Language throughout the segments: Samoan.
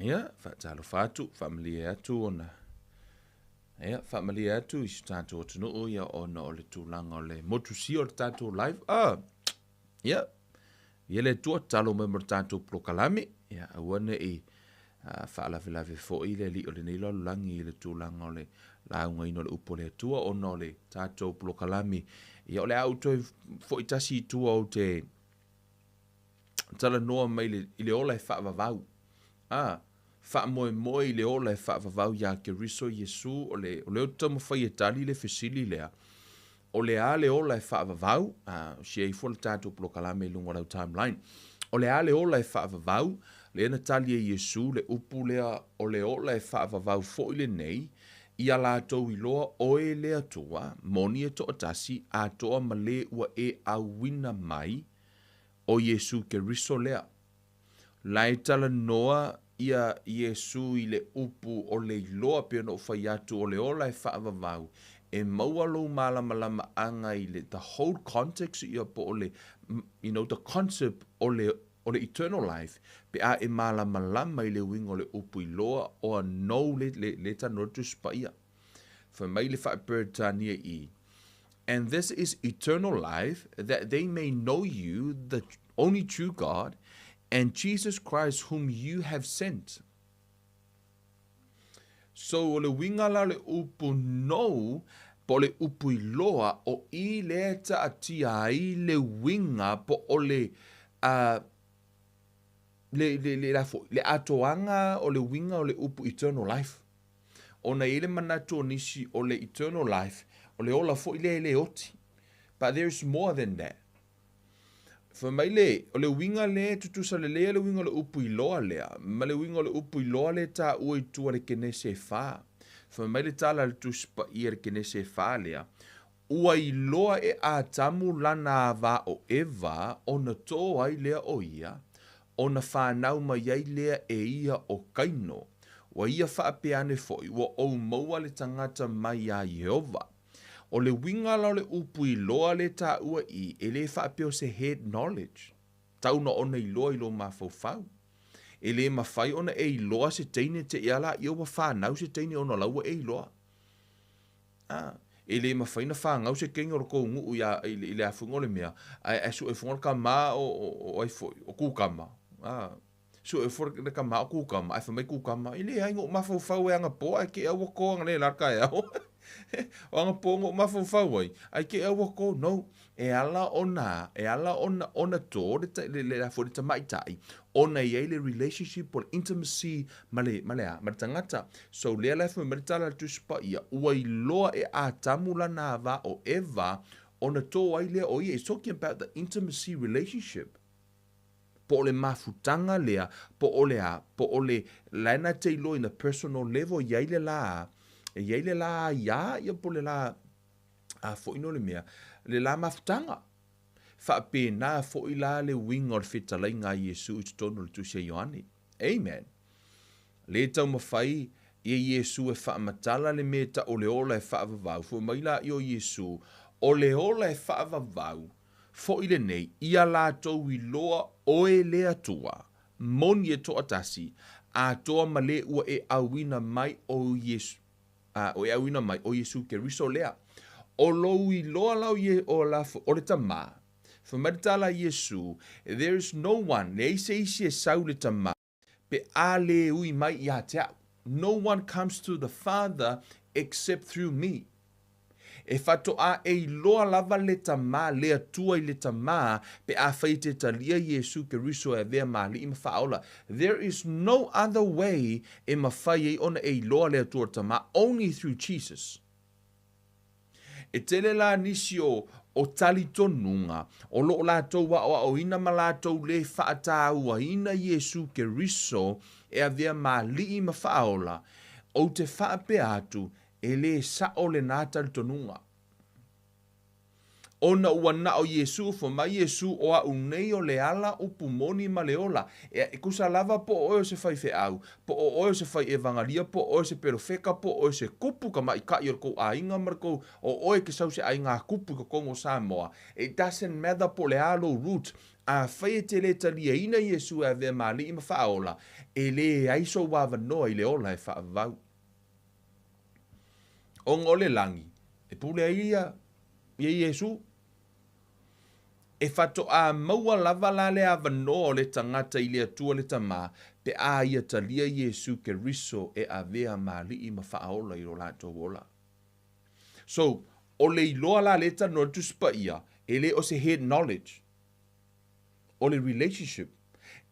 Ia, faatalofa atu, faamalie atu ona ia, faamalie atu i si tatou atunuu ia ona o le tulaga o le motusia o le tatou live. Ah, ia, ia le Atua tatalo mai mo le tatou polokalame, ia aua ne i faalavelave foi le alii o lenei lalolagi i le tulaga o le laugaina o le upu a le Atua ona o le tatou polokalame. Ia o le a ou toe foi tasi i tua ou te talanoa mai i le ola e faavavau. A, faamoemoe i le ola e faavavau iā Keriso Iesu, o le, o lea ou te taumafai e tali le fesili lea, o le a le ola e faavavau? A, share ifo le tatou polokalame i luga o lau timeline. O le a le ola e faavavau? Lea na tali e Iesu le upu lea o le ola e faavavau foi lenei, ia latou iloa oe le Atua, moni e toatasi, atoa ma le ua e auina mai, o Iesu Keriso lea. La e talanoa ia Iesu i le upu o le iloa pei ona ou fai atu o le ola e faavavau e maua lou malamalamaaga i le the whole context ia po o le you know the concept o le o le eternal life pe a e malamalama i le uiga o le upu iloa oa know le le le talanoa le Tusi Paia. Fai mai le Faa-Peretania i, And this is eternal life, that they may know you, the only true God, and Jesus Christ whom you have sent. So, o le uiga la o le upu know, po o le upu iloa, o i lea e taatia ai le uiga po o le, uh, le, le, le, le, le atoaga o le uiga o le upu eternal life. Ona e i ai le manatu o nisi o le eternal life, o le ola foi lea e le oti. But there is more than that. Fai mai le, o le uiga lea e tutusa lelei ai le uiga o le upu iloa lea, ma le uiga o le upu iloa lea e taua i tua i le Kenese e fa. Fai mai le tala a le Tusi Paia i le Kenese e fa lea, Ua iloa e Atamu lana ava o Eva ona tō ai lea o ia, ona whanau mai ai lea e ia o Kaino. Ua ia faapea ane foi, ua ou maua le tagata mai iā Ieova. O le uiga la o le upu iloa lea taua i, e le faapea o se head knowledge. Tau na ona iloa i lou mafaufau. E le mafai ona e iloa se teine te i ala ia ua whanau se teine ona la ua e iloa. A, e le mafai ona fagau se kenge o le kou nuu ia i, i le afuga o le mea, ae, ae sue fuga le kama o, o, o ai foi, o kukama. A, sue fo le kama o kukama, ae fai mai kukama, e leai na ou mafaufau e anapo ae te i a ua to analeila le taeao. O anapo na ou mafaufau ai, ae te i a ua to. No, e ala ona, e ala ona, ona to le, le, le, le, le tamaitai, ona e i ai le relationship po o le intimacy ma le, ma le a? Ma le tagata. So, lea la e fai mai le tala a le Tusi Paia, ua iloa e Atamu lana ava o Eva, ona tō ai lea o ia. It's talking about the intimacy relationship. Po o le mafutaga lea, po o le a? Po o le, la e na te iloa in a personal level, i ai le la, e i ai le la aiā, ia po o le la, a foi no le mea, le la mafutaga. Faapena foi la le uiga o le fetalaiga a Iesu i totonu o le Tusi a Ioane. Amen. Le taumafai ia Iesu e faamatala le mea e tau o le ola e faavavau, foi mai laia o Iesu, o le ola e faavavau foi lenei, ia latou iloa oe le Atua, moni e toatasi, atoa ma le ua e auina mai o Iesu, a, o e auina mai, o Iesu Keriso lea. O lou iloa la o, Ie, o, la, o le Tamā, fai mai le tala a Iesu, there is no one, leai se isi e sau i le Tamā, pe a le ui mai iā te au. No one comes to the Father except through me. E faatoa e iloa lava le Tamā, le Atua i le Tamā, pe afai e te talia Iesu Keriso e avea ma Alii ma Faaola. There is no other way e mafai ai ona e iloa le Atua o le Tamā, only through Jesus. E tele la nisi o o talitonuga o lo o latou aoaoina ma latou le faatauaina Iesu Keriso e avea ma Alii ma Faaola, ou te faapea atu, E le sao lenā talitonuga. Ona ua na o Iesū, fai mai Iesū, O a'u nei o le ala, upu moni ma le ola. E, e tusa lava po o oe o se faifeau, po o oe o se fai evangalia, po o oe o se pelofeka, po o oe o se kupu tamaita'i o le tou aiga ma le tou, o oe e te sau se aiga kupu i totonu o Samoa. It doesn't matter po o le a lou root, afai e te le taliaina Iesū e avea ma Alii ma Faaola, e leai sou avanoa i le ola e faavavau. Ona o le lagi, e pule ai ia ia Iesū. E faatoa maua lava la le avanoa o le tagata i le Atua le Tama pe a ia talia Iesū Keriso e avea ma Alii ma Faaola i lo latou ola. So, o le iloa la lea e talanoa ai le Tusi Paia, e le o se head knowledge. O le relationship.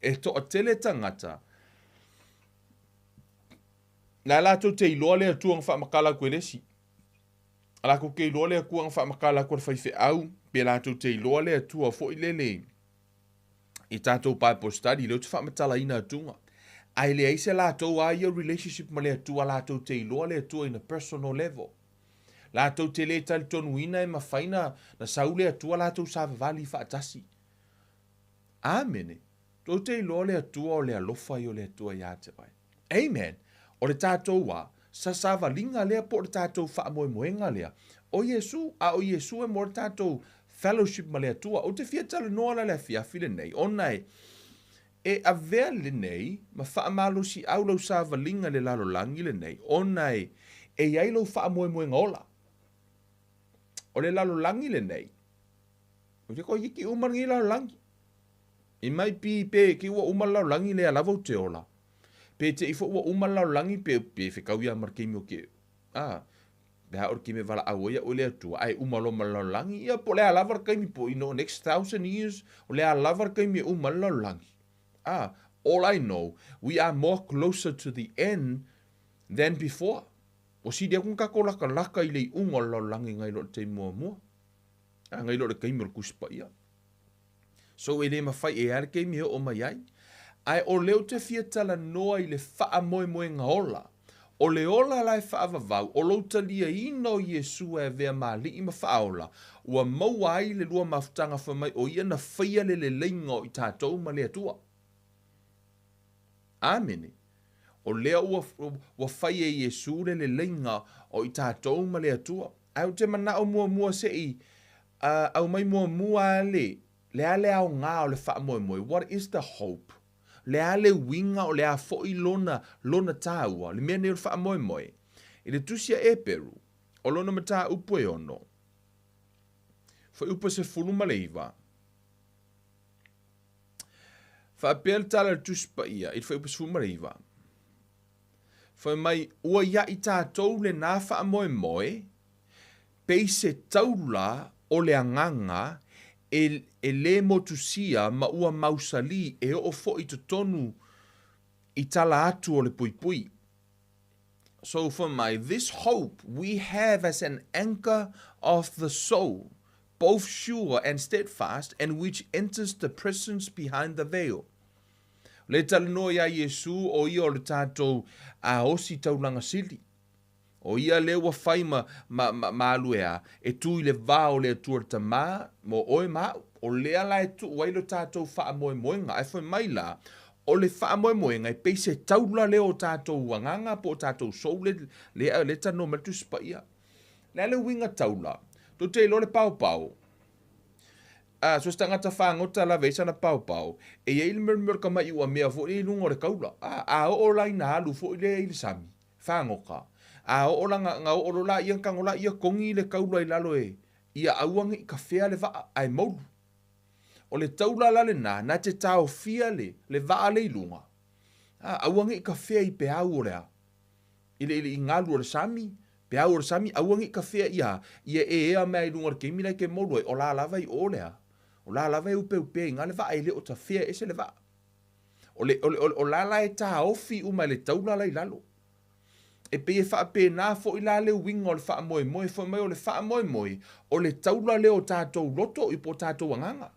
E toatele tagata na latou te iloa le Atua na faamatala atu e le isi. Latou te iloa le Atua na faamatala atu e le faifeau, pe latou te iloa le Atua foi lele i tatou Bible study, lea ou te faamatalaina atuga. Ae leai se latou a ia relationship ma le Atua, latou te iloa le Atua in a personal level. Latou te le talitonuina e mafai na, na sau le Atua latou savavali faatasi. Amene. Tou te iloa le Atua o le alofa ia o le Atua ia te oe. Amen. O le tatou a, sa savaliga lea po o le tatou faamoemoega lea, o Iesu, a o Iesu e mo le tatou fellowship ma le Atua. Ou te fia talanoa la le afiafi lenei, ona e, e avea lenei ma faamalosiau lau savaliga i le lalolagi lenei, ona e, e i ai lou faamoemoega ola. O le lalolagi lenei, ou te toeitiiti uma lenei lalolagi. It might be pe te ua uma le lalolagi lea lava ou te ola. Pe te i foi ua uma le lalolagi pe, pe fetau ia ma le taimi o ke, a, pe a o le taimi e valaau ai a'u e le Atua, ae uma loa ma le lalolagi, ia po o le a lava le taimi po, you know, next 1000 years, o le a lava le taimi e uma ai le lalolagi. A, all I know, we are more closer to the end than before. Ua sili atu ona tatou latalata i le iuga o le lalolagi nai lo le taimi muamua, a nai lo le taimi o le Tusi Paia. So e le mafai e a le taimi e oo mai ai. Ae o lea ou te fia talanoa i le faamoemoega ola. O le ola la e faavavau, o lou taliaina o Iesu e avea ma Alii ma Faaola, ua maua ai le lua mafutaga fai mai o Ia na faia le leleiga o i tatou ma le Atua. Amene. O lea ua, ua fai e Iesu le leleiga o i tatou ma le Atua. Ae ou te manao muamua se i aumai muamua le, le a le aoga o le faamoemoe, what is the hope? Le a le uiga o le a foi lona, lona tāua, le mea nei o le faamoemoe. I le tusi a Eperu, o lona mataupu e ono, fuaiupu e 19, faapea le tala a le Tusi Paia i le fuaiupu 19, Fai mai, ua ia i tatou lenā faamoemoe, pei se taula o le agaga e, e lē motusia ma ua mausalī e oo foi i totonu i tala atu o le puipui. So fai mai, this hope we have as an anchor of the soul, both sure and steadfast, and which enters the presence behind the veil. Le talanoa iā Iesū, ʻo ia o le tatou osi taulaga sili. ʻO ia lea ua fai ma, ma, ma, ma alu e a, e tū i le vā o le Atua le Tamā, mo ʻoe ma aʻu. ʻO lea la e tuʻu ai lo tatou faamoemoega. Ae fai mai la, o le faamoemoega e pei se taula lea o tatou agaga po o tatou soul le, le, le talanoa mai le Tusi Paia. Le a le uiga taula? Tou te iloa le paopao. A, so se tagata fagota lava e ai sana paopao, e i ai le mea o le tamaʻi uamea foi lea i luga o le taula. A, a oo la ina alu foi lea i le sami, fagota, a oo la na, na oo loa laia na tago laia togi le taula i lalo e, ia aua ne i tafea le vaa, ae moulu. O le taula la lenā, na te taofia le, le vaa le i luga, a, aua ne i tafea i peau o le a, i le, i le, i galu o le sami, peau o le sami, aua ne i tafea ia, ia e ea mai i luga o le taimi la e te moulu ai, o la lava i o le a, o la lava e upeupea i ina le vaa, e le o tafea ese le vaa. O le, o le, o le, o la la e taofi uma e le taula la i lalo. E pei e faapena foi la le uiga o le faamoemoe, fai mai o le faamoemoe, o le taula lea o tatou loto po o tatou agaga.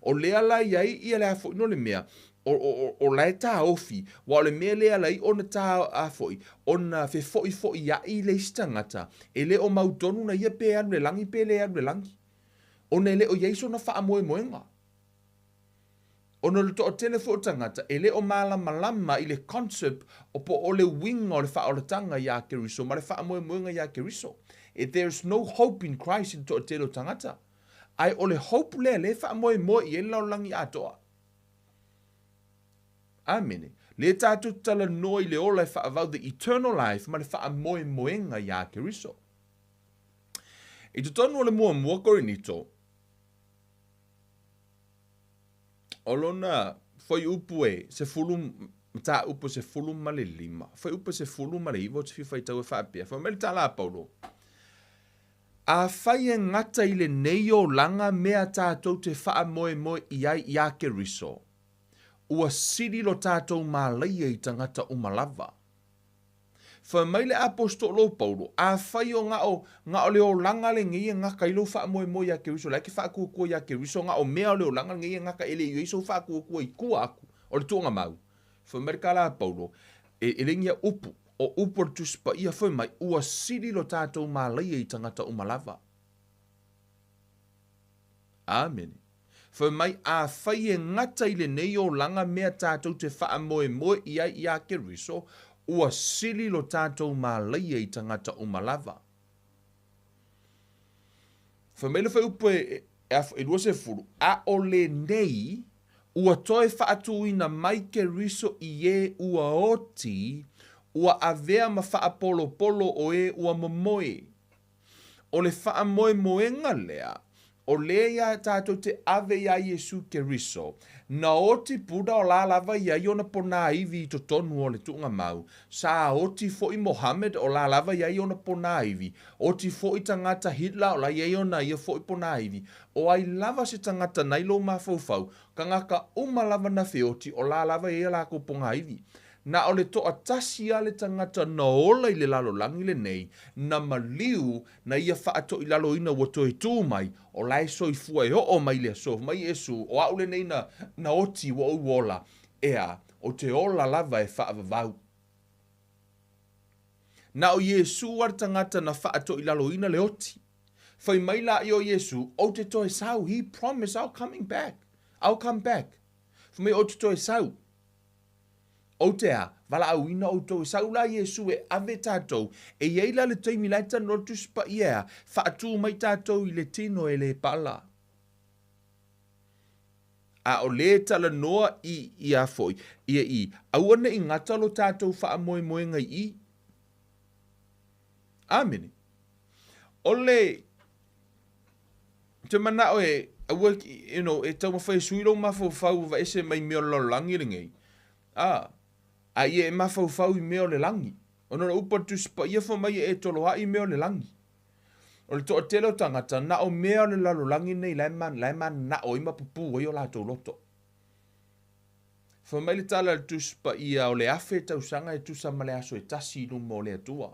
O lea la i ai ia le a foi no le mea, o, o, o, o la e taofi, aua o le mea lea e ala ai ona ta, a foi, ona fefoifoiaʻi le isi tagata, e le o mautonu na ia pe alu i le lagi pe le alu i le lagi. Ona e le o i ai sona faamoemoega. Ona o le toatele foi o tagata e le o malamalama i le concept o po o le uiga o le faaolataga iā Keriso ma le faamoemoega iā Keriso. There is no hope in Christ i le toatele o tagata. Ae o le hope lea lea e faamoemoe i ai le lalolagi atoa. Amene. Lea tatou te talanoa i le ola e faavau the eternal life ma le faamoemoega iā Keriso. I totonu o le muamua Korinito, o lona fuaiupu e sefulu, mataupu e 15, fuaiupu e 19 ou te fia faitau e faapea, fai mai le tala a Paulo, Afai e gata i lenei olaga mea tatou te faamoemoe i ai iā Keriso, ua sili lo tatou mālaia i tagata uma lava. Fai mai le Aposetolo o Paulo, Afai o gao, gao le olaga lenei e gaka ai lou faamoemoe iā Keriso, la e ke faakuakua iā Keriso, gao mea o le olaga lenei e gaka e le i ai sou faakuakua i tua aku o le tuugamau. Fai mai le tala a Paulo, e, e le ia upu, o upu o le Tusi Paia, fai mai, ua sili lo tatou mālaia i tagata uma lava. Amene. Fai mai, Afai e gata i lenei olaga mea tatou te faamoemoe i ai iā Keriso, ua sili lo tatou mālaia i tagata uma lava. Fai mai le fuaiupu e, e, e 20, a o lenei, ua toe faatuina mai Keriso i e ua oti, ua avea ma faapolopolo o e ua momoe. O le faamoemoega lea, o lea ia tatou te ave iā Iesu Keriso, na oti Buddha o la lava i ai ona ponāivi i totonu o le tuugamau, sa oti foi Mohammed o la lava i ai ona ponāivi, oti foi tagata Hitler o la i ai ona ia foi ponāivi, o ai lava se tagata nai lou mafaufau, kangaka uma lava na feoti o la lava i ai a lakou pogāivi. Na o le toatasi a le tagata na ola i le lalolagi lenei, na maliu, na ia faatoilaloina ua toe tū mai, o la e soifua e oo mai i le aso. Fai mai Iesu, O au lenei na, na oti ua ou ola, ea, ou te ola lava e faavavau. Na o Iesu a le tagata na faatoilaloina le oti. Fai mai laia o Iesu, Ou te toe sau, He promised, I'll coming back, I'll come back. Fai mai, Ou te toe sau. Ou te a, valaauina outou e sau la Iesu e ave tatou, e i ai la le taimi la e tanoa le Tusi Paia ea, faatu mai tatou i le tino e le pala. A o le talanoa i ia foi, ia i, aua ne i gata lo tatou faamoemoega i i. Amene. O le, te manao e, aua, you know, e taumafai e sui lou mafaufau vaese mai mea o le lalolagi lenei. A, a ia e mafaufau i mea o le lagi. Ona o le upu a le Tusi Paia fai mai e toloai mea o le lagi. O le toatele o tagata, na o mea o le lalolagi nei la e, la e mananao ai ma pupū ai o latou loto. Fai mai le tala a le Tusi Paia o le 1000 tausaga e tusa ma le aso e tasi i luma o le Atua.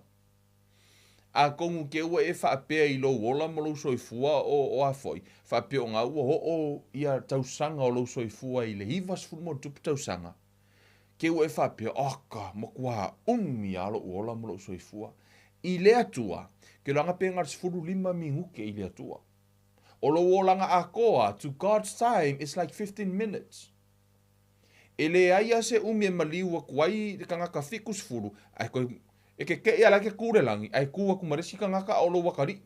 Atonu ke ua e faapea i lou ola ma lou soifua o, o a foi, faapea o nga ua oo ia tausaga o lou soifua i le 90+ tausaga, ke ua e faapea, Aka, matua umi a lou ola ma lou soifua. I le Atua, ke loaga pe na o le 15 minute i le Atua. O lou olaga atoa, to God's time, is like 15 minutes. E leai a se umi e maliu aku ai le tagata 70, ae toe e kekeʻi a la e ke kū le lagi, ae kū aku ma le isi tagata a o lou atalii.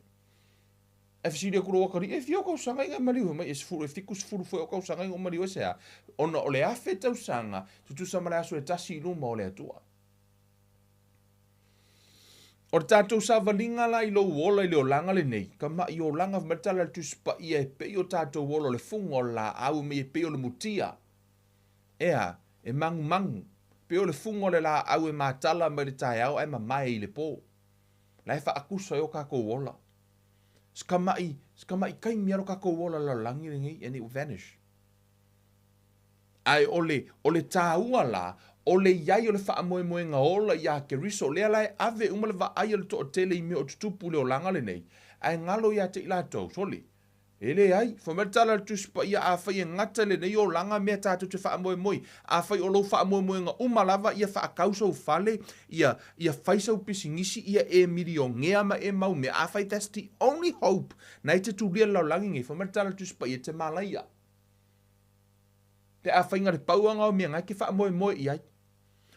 Ae fesili atu lou atalii, e fia o tausaga ina e maliu ai mai? E sefulu, e 70 foi o tausaga ina ou maliu ai se a? Ona o le 1000 tausaga, tutusa ma le aso e tasi i luma o le Atua. O le tatou savaliga la i lou ola i le olaga lenei, ka maʻi olaga fai mai le tala a le Tusi Paia e pei o tatou ola o le fuga o le laau e mai e pei o le mutia. Ea, e magumagu, pei o le fuga o le laau e matala mai le taeao ae mamae i le po. La e faakusa ai o kakou ola. Se maʻi, se maʻi taimi a lo kakou ola lalolagi lenei and it will vanish. Ae o le, o le tāua lā, o le i ai o le faamoemoega ola iā Keriso, lea la e ave uma le vaai a le toatele i mea o tutupu i le olaga lenei, ae galo ia te i latou, sole. E leai. Fai mai le tala a le Tusi Paia, Afai e gata lenei olaga mea tatou te faamoemoe, afai o lou faamoemoega uma lava ia faakau sou fale, ia, ia fai sau pisinisi, ia e milionea ma e mau mea, afai that's the only hope na e te tulia le lalolagi nei, fai mai le tala a le Tusi Paia, e te malaia. Pe afai na le pau aga o mea na e te faamoemoe i ai.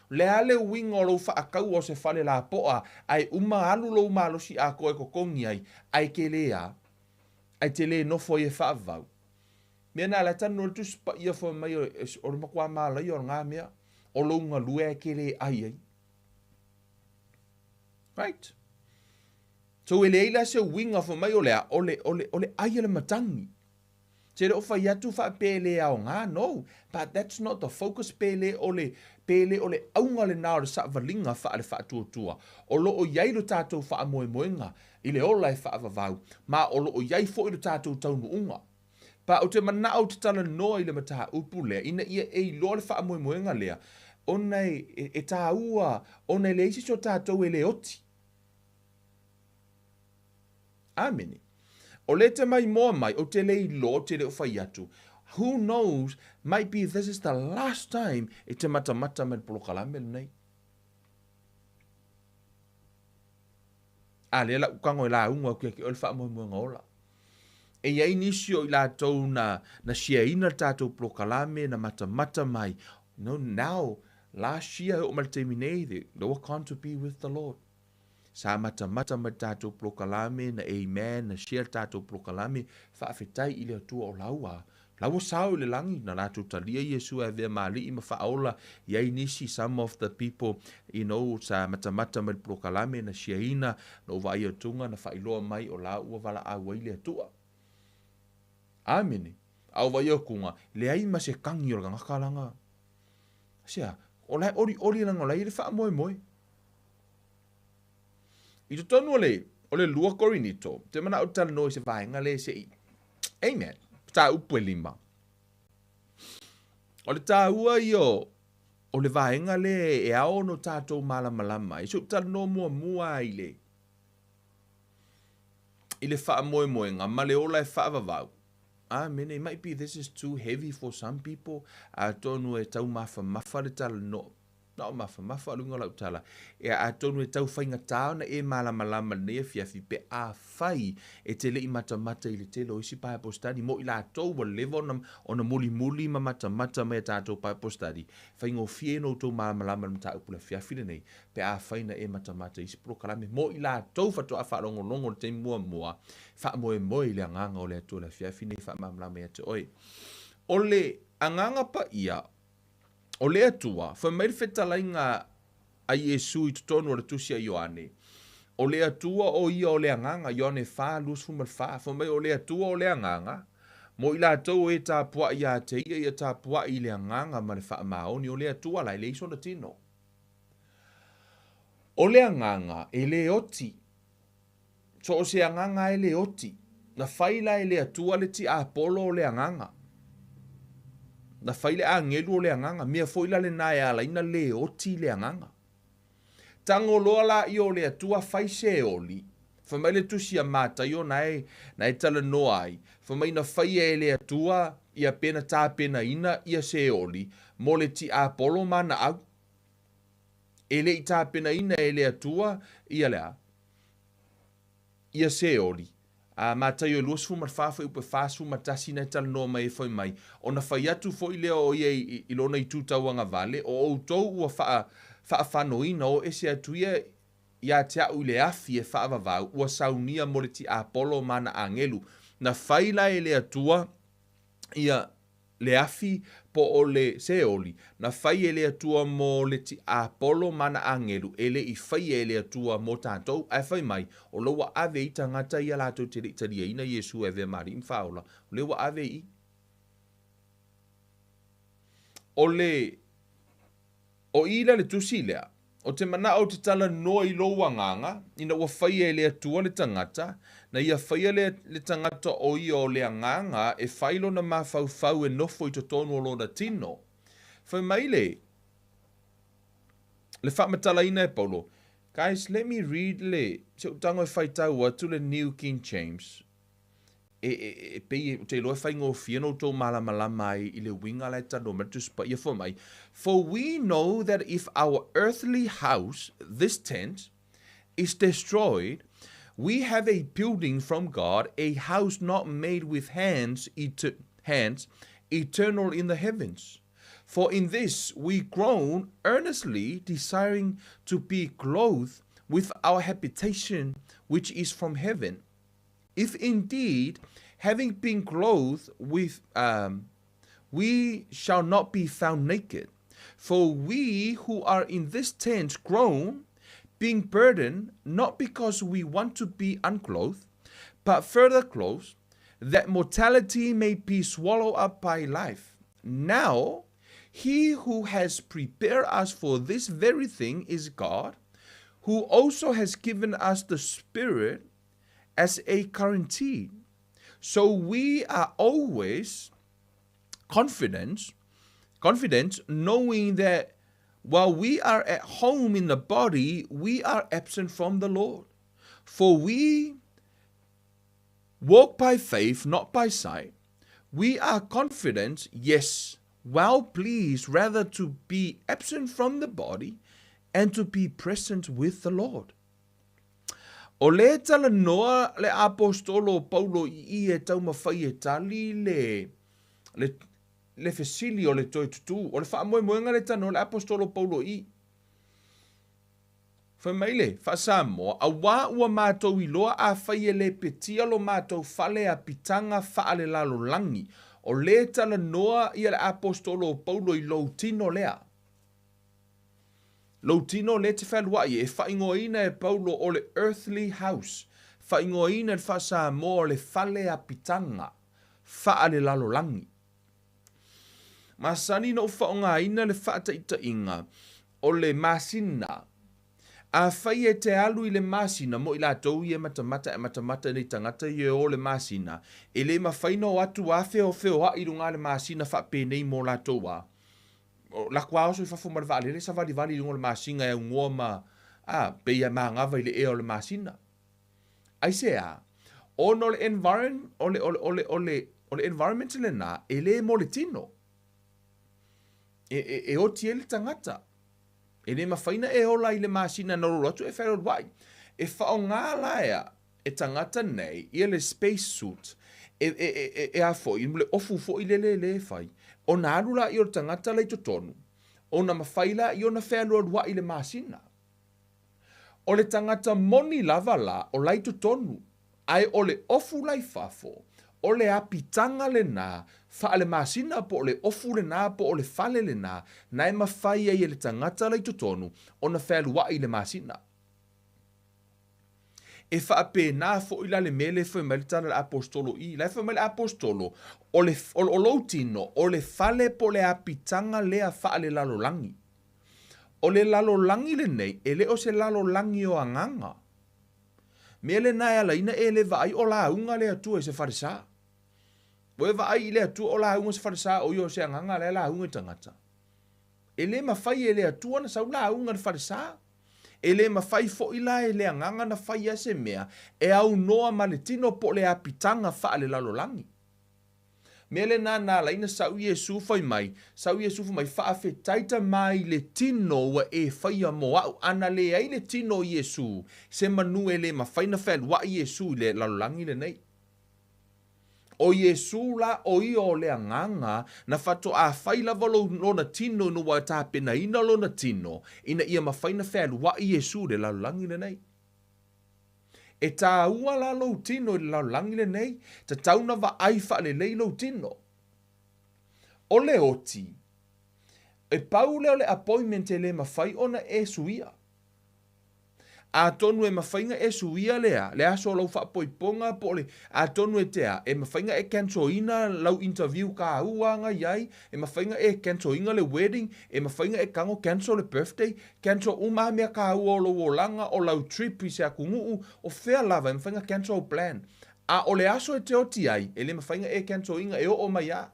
O le a le uiga o lou faakaua o se fale lapoa, ae uma alu lou malosi atoa e totogi ai, ae te le a? Ae te le nofo ai e faavavau? Mea na la e talanoa le Tusi Paia fai mai o le matua malaia o lena mea, o lou galue ae te le ai ai. Right? So e leai la se uiga fai mai o le a, o le, o le, o le ai a le matagi. Te le o fai atu faapea e le aoga, no, but that's not the focus pe le o le, pe le o le auga lena o le savaliga faale-faatuatua. O lo o i ai lo tatou faamoemoega i le ola e faavavau, ma o lo o i ai foi lo tatou taunuuga. Pa ou te manao ou te talanoa i le mataupu lea ina ia e iloa le faamoemoega lea, ona e, e, e taua, ona e leai se isi o tatou e le oti. Amene. O le te maimoa mai, ou te le iloa, ou te le o fai atu. Who knows, might be this is the last time e te matamata mai le polokalame lenei. A lea lau tago e lauga atu ia te oe le faamoemoega ola. E i ai nisi o i latou na, na siaina le tatou polokalame, na matamata mai. No, now, last year, e oo mai le taimi nei, they, they were gone to be with the Lord. Sa matamata mai le tatou polokalame na Amen na share le tatou polokalame faafetai i le Atua o laua laua sao i le lagi na latou talia Iesu e avea ma alii ma faaola i ai nisi some of the people you know sa matamata mai le polokalame na share ina na ou vaai atuga na faailoa mai o la ua valaau ai le Atua. Amene. A ou vaai atuga leai ma se kagi o le tagata laga sea o la e olioli laga o la e i ai le faamoemoe. I totonu o le, o le lua Korinito, te manao te talanoa i se vaega lea se i. Amen. Mataupu e lima. O le tāua ia o, o le vaega lea e ao ona o tatou malamalama ai. Se i ou talanoa muamua i le, i le faamoemoega ma le ola e faavavau. Amene. It might be this is too heavy for some people. Atonu e taumafamafa le talanoa. Na o mafamafa o le uiga o lau tala, ea atonu e tau faigata ona e malamalama i lenei afiafi pe afai e te le i matamata i le tele o isi Bible study mo i latou ua leva ona ona mulimuli ma matamata mai a tatou Bible study, faigofie ona outou malamalama i le mataupu i le afiafi lenei pe afai na e matamata i isi polokalame mo i latou faatoa faalogologo i le taimi muamua, faamoemoe i le Agaga o le Atua i le afiafi nei e faamalamalama ia te oe. O le Agaga Paia O le Atua, fai mai le fetalaiga a Iesu i totonu o le Tusi a Ioane, O le Atua o ia o le Agaga, Ioane 4, 24, fai mai o le Atua o le Agaga, mo i latou o e tapuai ia te ia, ia tapuai i le Agaga ma le faamaoni, o le Atua la e leai sona tino. O le Agaga e le oti. So o se agaga e le oti. Na fai la e le Atua le tiapolo o le agaga. Na fai le agelu o le agaga. Mea foi la lena e ala ai na le oti le agaga. Tago loa laia o le Atua fai se oli. Fai mai le tusi a Mataio na e, na e talanoa ai. Fai mai na faia e le Atua ia pe na tapenaina ia se oli mo le tiapolo ma na au. E le i tapenaina e le Atua ia le a? Ia Seoli, a Mataio e 24 fuaiupu e 41 na e talanoa mai ai fai mai, ona fai atu foi lea o ia i, i lona itu tauagavale, o outou ua faa, faafanoina, o ese atu ia ia te a'u i le afi e faavavau, ua saunia mo le tiapolo ma ana agelu. Na fai la e le Atua ia le afi po o le Seoli, na fai e le Atua mo le tiapolo ma ana agelu, e le i faia e le Atua mo tatou, ae fai mai, o la ua ave i tagata ia latou te le i taliaina Iesu e avea ma Alii ma Faaola, o lea ua ave i. O le O i la le tusi lea, o te manao ou te talanoa i lou agaga, ina ua faia e le Atua le tagata, na ia faia le, le tagata o ia o le agaga e fai lona mafaufau e nofo i totonu o lona tino. Fai mai le, le faamatalaina e Paulo, Guys, let me read le, se ou tago e faitau atu le New King James. E, e, e pei, ou te iloa e faigofie ona outou malamalama ai i le uiga la e talanoa mai le Tusi Paia fai mai, For we know that if our earthly house, this tent, is destroyed, we have a building from God, a house not made with hands, et hands, eternal in the heavens. For in this we groan earnestly, desiring to be clothed with our habitation which is from heaven. If indeed, having been clothed with, um, we shall not be found naked. For we who are in this tent groan, being burdened, not because we want to be unclothed, but further clothed, that mortality may be swallowed up by life. Now, he who has prepared us for this very thing is God, who also has given us the Spirit as a guarantee. So we are always confident, confident knowing that while we are at home in the body, we are absent from the Lord. For we walk by faith, not by sight. We are confident, yes, well pleased rather to be absent from the body and to be present with the Lord. O lea e talanoa le Aposetolo o Paulo i i e taumafai e tali le, le, le fesili o le toe tutū. O le faamoemoega le talanoa le Aposetolo o Paulo i i. Fai mai le, Faa-Samoa, Auā ua matou iloa afai e le petia lo matou fale a pitaga faalelalolagi, o lea e talanoa ia le Aposetolo o Paulo i lou tino lea. Lou tino lea e te fealuai e faaigoaina e Paulo o le earthly house, faaigoaina i le faa-Samoa o le fale apitaga faalelalolagi. Masani na ou faaaogaina le faataitaiga o le masina. Afai e te alu i le masina mo i latou ia e matamata e matamata i nei tagata ia e o le masina, e le mafai na o atu a feofeoai i luga le masina faapenei mo latou a Lako a oso i fafo ma le vaalele savalivali i luga o le masina e aunoa ma, a, pei e manava i le ea o le masina. Aisea? Ona o le environ, o le, o le, o le, o le, o le environment lena, e le mo le tino. E, e, e oti ai le tagata. E le mafai na e ola i le masina na lolo atu e fealualuai. E faaaoga la ea e tagata nei ia le space suit e, e, e, e, e a foi, le ofu foi lele le e fai, ona alu laia o le tagata la i totonu, ona mafai laia ona fealualuai i le masina. O le tagata moni lava la o la i totonu, ae o le ofu la i fafo, o le apitaga lena faale-masina po o le ofu lena po o le fale lena na e mafai ai e le tagata la i totonu ona fealuai i le masina. E faapena foi la le mea lea e fai mai le tala a le Aposetolo i. La e fai mai le Aposetolo, o le, o, o lou tino, o le fale po o le apitaga lea faalelalolagi. O le lalolagi lenei, e le o se lalolagi o agaga. Mea lena e alaina e le vaai o lauga le Atua i se falesa. Ua e vaai i le Atua o lauga se falesa o ia o se agaga la e lauga i tagata. E le mafai e le Atua na sau lauga i le falesa. E le mafai foi la e le agaga na fai a se mea e aunoa ma le tino po o le apitaga faalelalolagi. Mea lena na ala ai na sau Iesu fai mai, sau Iesu fai mai, Faafetai tama i le tino ua e faia mo a'u. A na leai le tino o Iesu, se manu e le mafai na fealua'i Iesu i le lalolagi lenei. ʻO Iesū la, ʻo ia o le Agaga, na faatoa fai lava lona tino ina ua tapenaina lona tino, ina ia mafai na fealuaʻi Iesū i le lalolagi lenei. E tāua la lou tino i le lalolagi lenei, tatau na vaai faalelei lou tino. ʻO le oti, e pau lea o le appointment e le mafai ona e suia. Atonu e mafai na e suia lea, le aso o lau faapoipoga po o le, atonu e te a, e mafai na e cancel ina lau interview kāua na i ai, e mafai na e cancel ina le wedding, e mafai na e tago cancel le birthday, cancel uma lava mea kāua o lou olaga, o lau trip i se atunuu, o fea lava e mafai na cancel au plan. A o le aso e te oti ai, e le mafai na e cancel ina, e oo mai a.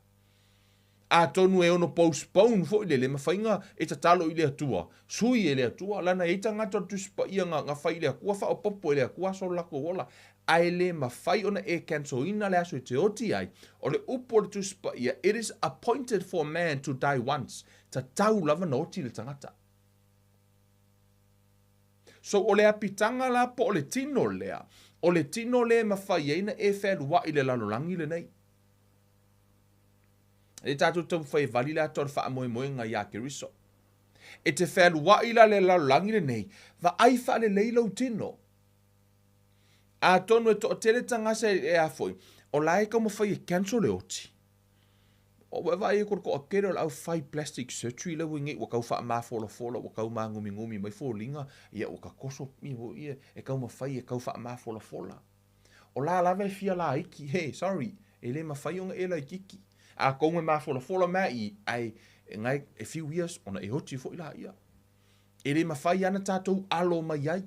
Atonu e ono postpone foi lele mafai na e tatalo i le Atua, sui e le Atua, lana e i ai tagata o le Tusi Paia na, na fai i le Atua, faaopoopo e le Atua aso o le latou ola. Ae le mafai ona e cancel ina le aso e te oti ai. O le upu o le Tusi Paia, it is appointed for man to die once. Tatau lava na oti le tagata. So o le apitaga la po o le tino lea, o le tino lea e mafai ai na e fealuai i le lalolagi lenei. E tatou taumafai e vali le ata o le faamoemoega iā Keriso. E te fealuai la le lalolagi lenei, vaai faalelei lou tino. Atonu e toatele tagasa e a foi, o la e taumafai e cancel le oti. O ua e vaai atu i le toatele o le au fai plastic surgery lea ua i nei ua tau faamafolafola ua tau māgumigumi mai foliga, ia ua tatoso ia e taumafai e tau faamafolafola. O la lava e fia laiti, he, sorry, e le mafai ona e laititi. Atonu e mafolafola mai i, ae e a few years ona e oti foi laia. E le mafai ana tatou alo mai ai.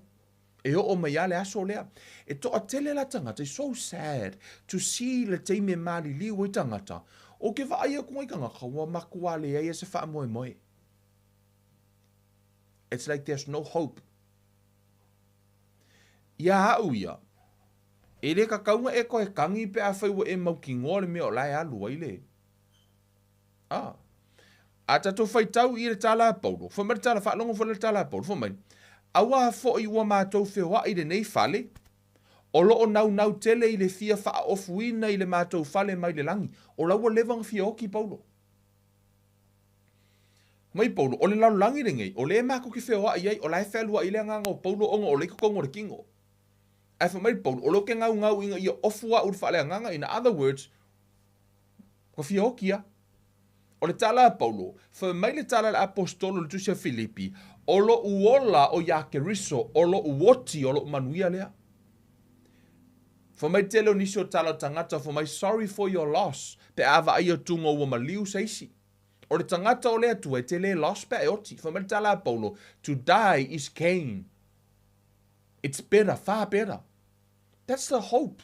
E oo mai lava le aso lea. E toatele la tagata, it's so sad to see le taimi e maliliu ai tagata, ou ke vaai atu ai tagata ua matua leai a se faamoemoe. It's like there's no hope. Ia au ia, e le tatau na e toe tagi pe afai ua e mautinoa le mea o la e alu ai le. A. A tatou faitau i le tala a Paulo, fai mai le tala, faalogo foi le tala a Paulo, fai mai, Auā foʻi ua matou feoaʻi i lenei fale, o loo naunau tele i le fia faaofuina i le matou fale mai le lagi. O la ua leva ona fia oti Paulo. Mai Paulo, o le lalolagi lenei, o lea matou te feoaʻi ai, o la e fealuaʻi le agaga o Paulo ona o la e i totonu o le tino. Ae fai mai Paulo, o lea ou te gaugau ina ia ofu au i le faaleagaga, in other words, Ua fia oti a. O le tala a Paulo, fai mai le tala a le Aposetolo i le tusi a Filipi, O loʻu ola o iā Keriso, o loʻu oti o loʻu manuia lea. Fai mai tele o nisi o tala o tagata, fai mai, sorry for your loss, pe a vaai atuga ua maliu se isi. O le tagata o le Atua e tele loss pe a e oti. Fai mai le tala a Paulo, to die is gain. It's better, far better. That's the hope.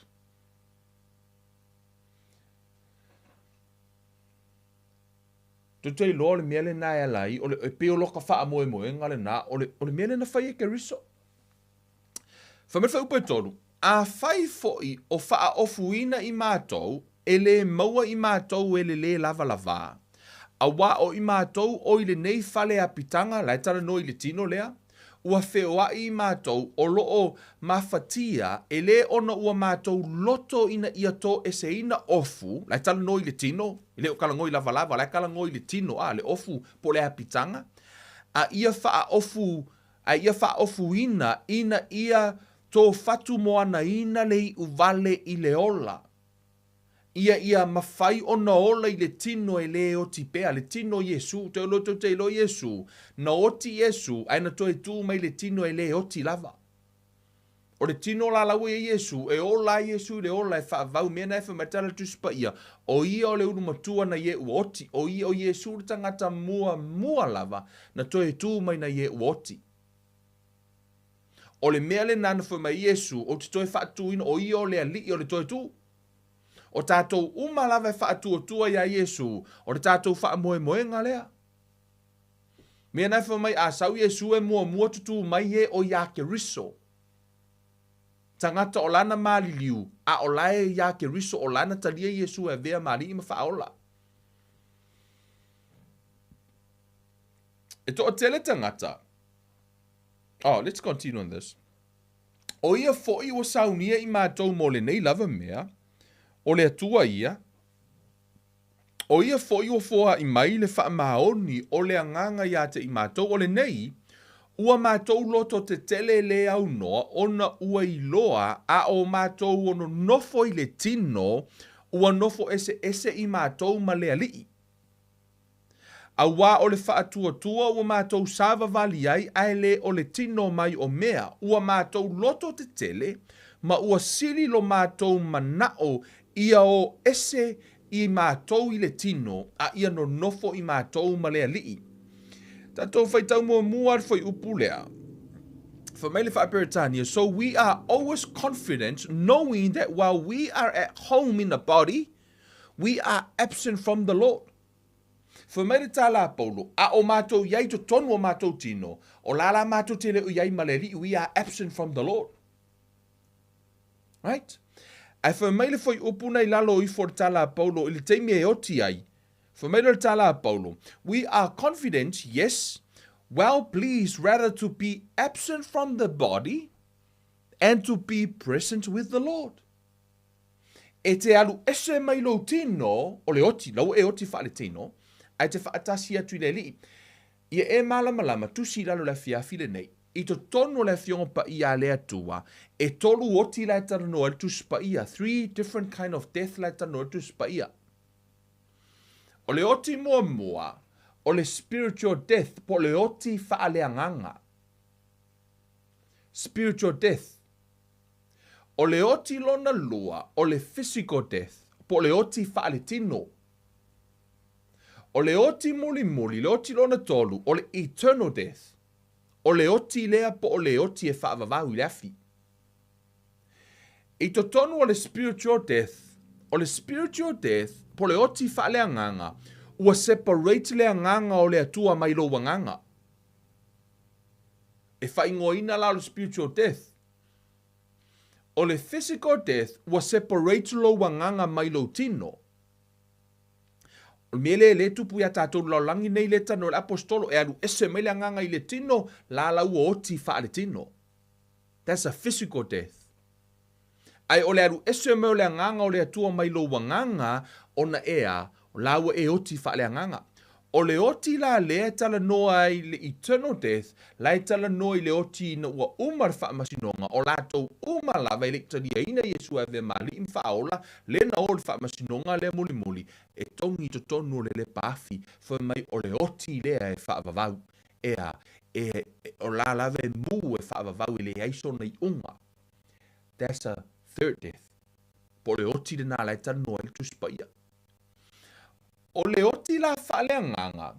Tou te iloa o le mea lena e ala ai, o le, e pei o loka faamoemoega lena, o le, o le mea lena fai e Keriso. Fai mai le fuaiupu e tolu, Afai foʻi o faaofuina i matou, e lē maua i matou e le lē lavalavā. Auā o i matou o i lenei fale apitaga, la e talanoa i le tino lea, ua feoaʻi i matou o loo mafatia, e lē ona ua matou loto ina ia toeseina ofu, la e talanoa i le tino, e le o talanoa i lavalava, la e talanoa i le tino, a, le ofu po o le apitaga, a ia faaofu, a ia faaofuina ina ia tofatumoanaina le iʻu vale i le ola. Ia ia mafai ona ola i le tino e lē oti pea, le tino o Iesū. Toe loa tou te iloa Iesū, na oti Iesū, ae na toe tū mai le tino e lē oti lava. O le tino la la ua i ai Iesū, e ola ai Iesū i le ola e faavau mea na e fai mai tala le Tusi Paia, o ia o le ulu matua na ie ua oti, o ia o Iesū le tagata muamua lava na toe tū mai na ie ua oti. O le mea lena na fai mai ai Iesū, ou te toe faatūina, o ia o le Alii o le toe tū. O tatou uma lava e faatuatua iā Iesū, o le tatou faamoemoega lea. Mea na e fai mai, a sau Iesū e muamua tutū mai e o iā Keriso. Tagata o lana maliliu, a o la e iā Keriso o lana talia Iesū e avea ma Alii ma Faaola. E toatele tagata. Oh, let's continue on this. O ia foʻi ua saunia i matou mo lenei lava mea, o le Atua ia, o ia foʻi ua foaʻi mai le faamaoni o le Agaga iā te i matou, o lenei, ua matou loto tetele le aunoa ona ua iloa a o matou ono nofo i le tino, ua nofo eseese i matou ma le Alii. Auā o le faatuatua ua matou savavali ai ae le o le tino mai o mea, ua matou loto tetele ma ua sili lo matou manaʻo ia o ese i matou i le tino a ia nonofo i matou ma le Alii. Tatou faitau muamua le fuaiupu lea. Fai mai le Faa-Peretania, So we are always confident knowing that while we are at home in the body, we are absent from the Lord. Fai mai le tala a Paulo, a o matou i ai i totonu o matou tino, o la la matou te le o i ai ma le Alii, we are absent from the Lord. Right? Ae fai mai le fuaiupu na i lalo ifo o le tala a Paulo i le taimi e oti ai, fai mai lea o le tala a Paulo, We are confident, yes, well pleased rather to be absent from the body and to be present with the Lord. E te alu ese mai lou tino, o le oti, la ua e oti faaletino, ae te faatasi atu i le Alii. Ia e malamalama, tusi i lalo i le afiafi lenei, i totonu o le Afioga Paia a le Atua, e tolu oti la e talanoa ai le Tusi Paia, three different kind of death la e talanoa ai le Tusi Paia. O le oti muamua, o le spiritual death, po o le oti faaleagaga. Spiritual death. O le oti lona lua, o le physical death, po o le oti faaletino. O le oti mulimuli, le oti lona tolu, o le eternal death. O le oti lea po o le oti e faavavau i le afi. I totonu o le spiritual death, o le spiritual death po o le oti faaleagaga, ua separate le agaga o le Atua mai lou agaga. E faaigoaina la o le spiritual death. O le physical death, ua separate lou agaga mai lou tino. O le mea lea e le tupu iā tātou i le lalolagi nei lea talanoa i le Aposetolo, e alu ese mai le agaga i le tino, la la ua oti faaletino. That's a physical death. Ae o le alu ese mai o le agaga o le Atua mai lou agaga, ona e a, la ua e oti faaleagaga. O le oti la lea e talanoa ai i le eternal death, la e talanoa i le oti ina ua uma le faamasinoga, o latou uma lava e le i taliaina Iesu e avea ma Alii ma Faaola, lea na o i le faamasinoga lea mulimuli, e togi i totonu o le lepa afi, fai mai o le oti lea e faavavau. Ea, e, o la lava e mū e faavavau e leai sona iuga. That's a third death. Po o le oti lena la e talanoa ai le Tusi Paia. O le oti la faaleagaga,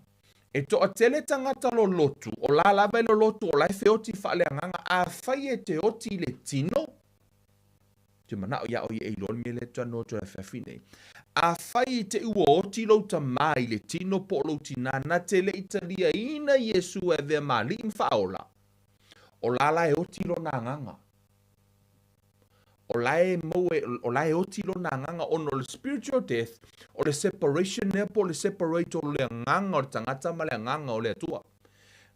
e toatele tagata lolotu, o la lava e lolotu, o la e feoti faaleagaga, afai e te oti i le tino, te manao ia o ia e iloa le mea lea e talanoa atu ai afiafi nei. Afai i te ua oti lou tamā i le tino po o lou tinā, na te le i taliaina Iesu e avea ma alii ma faaola, o la la e oti lona agaga. O la e maua, o la e oti lona agaga ona o le spiritual death, o le separation lea po o le separate o le agaga o le tagata ma le agaga o le Atua.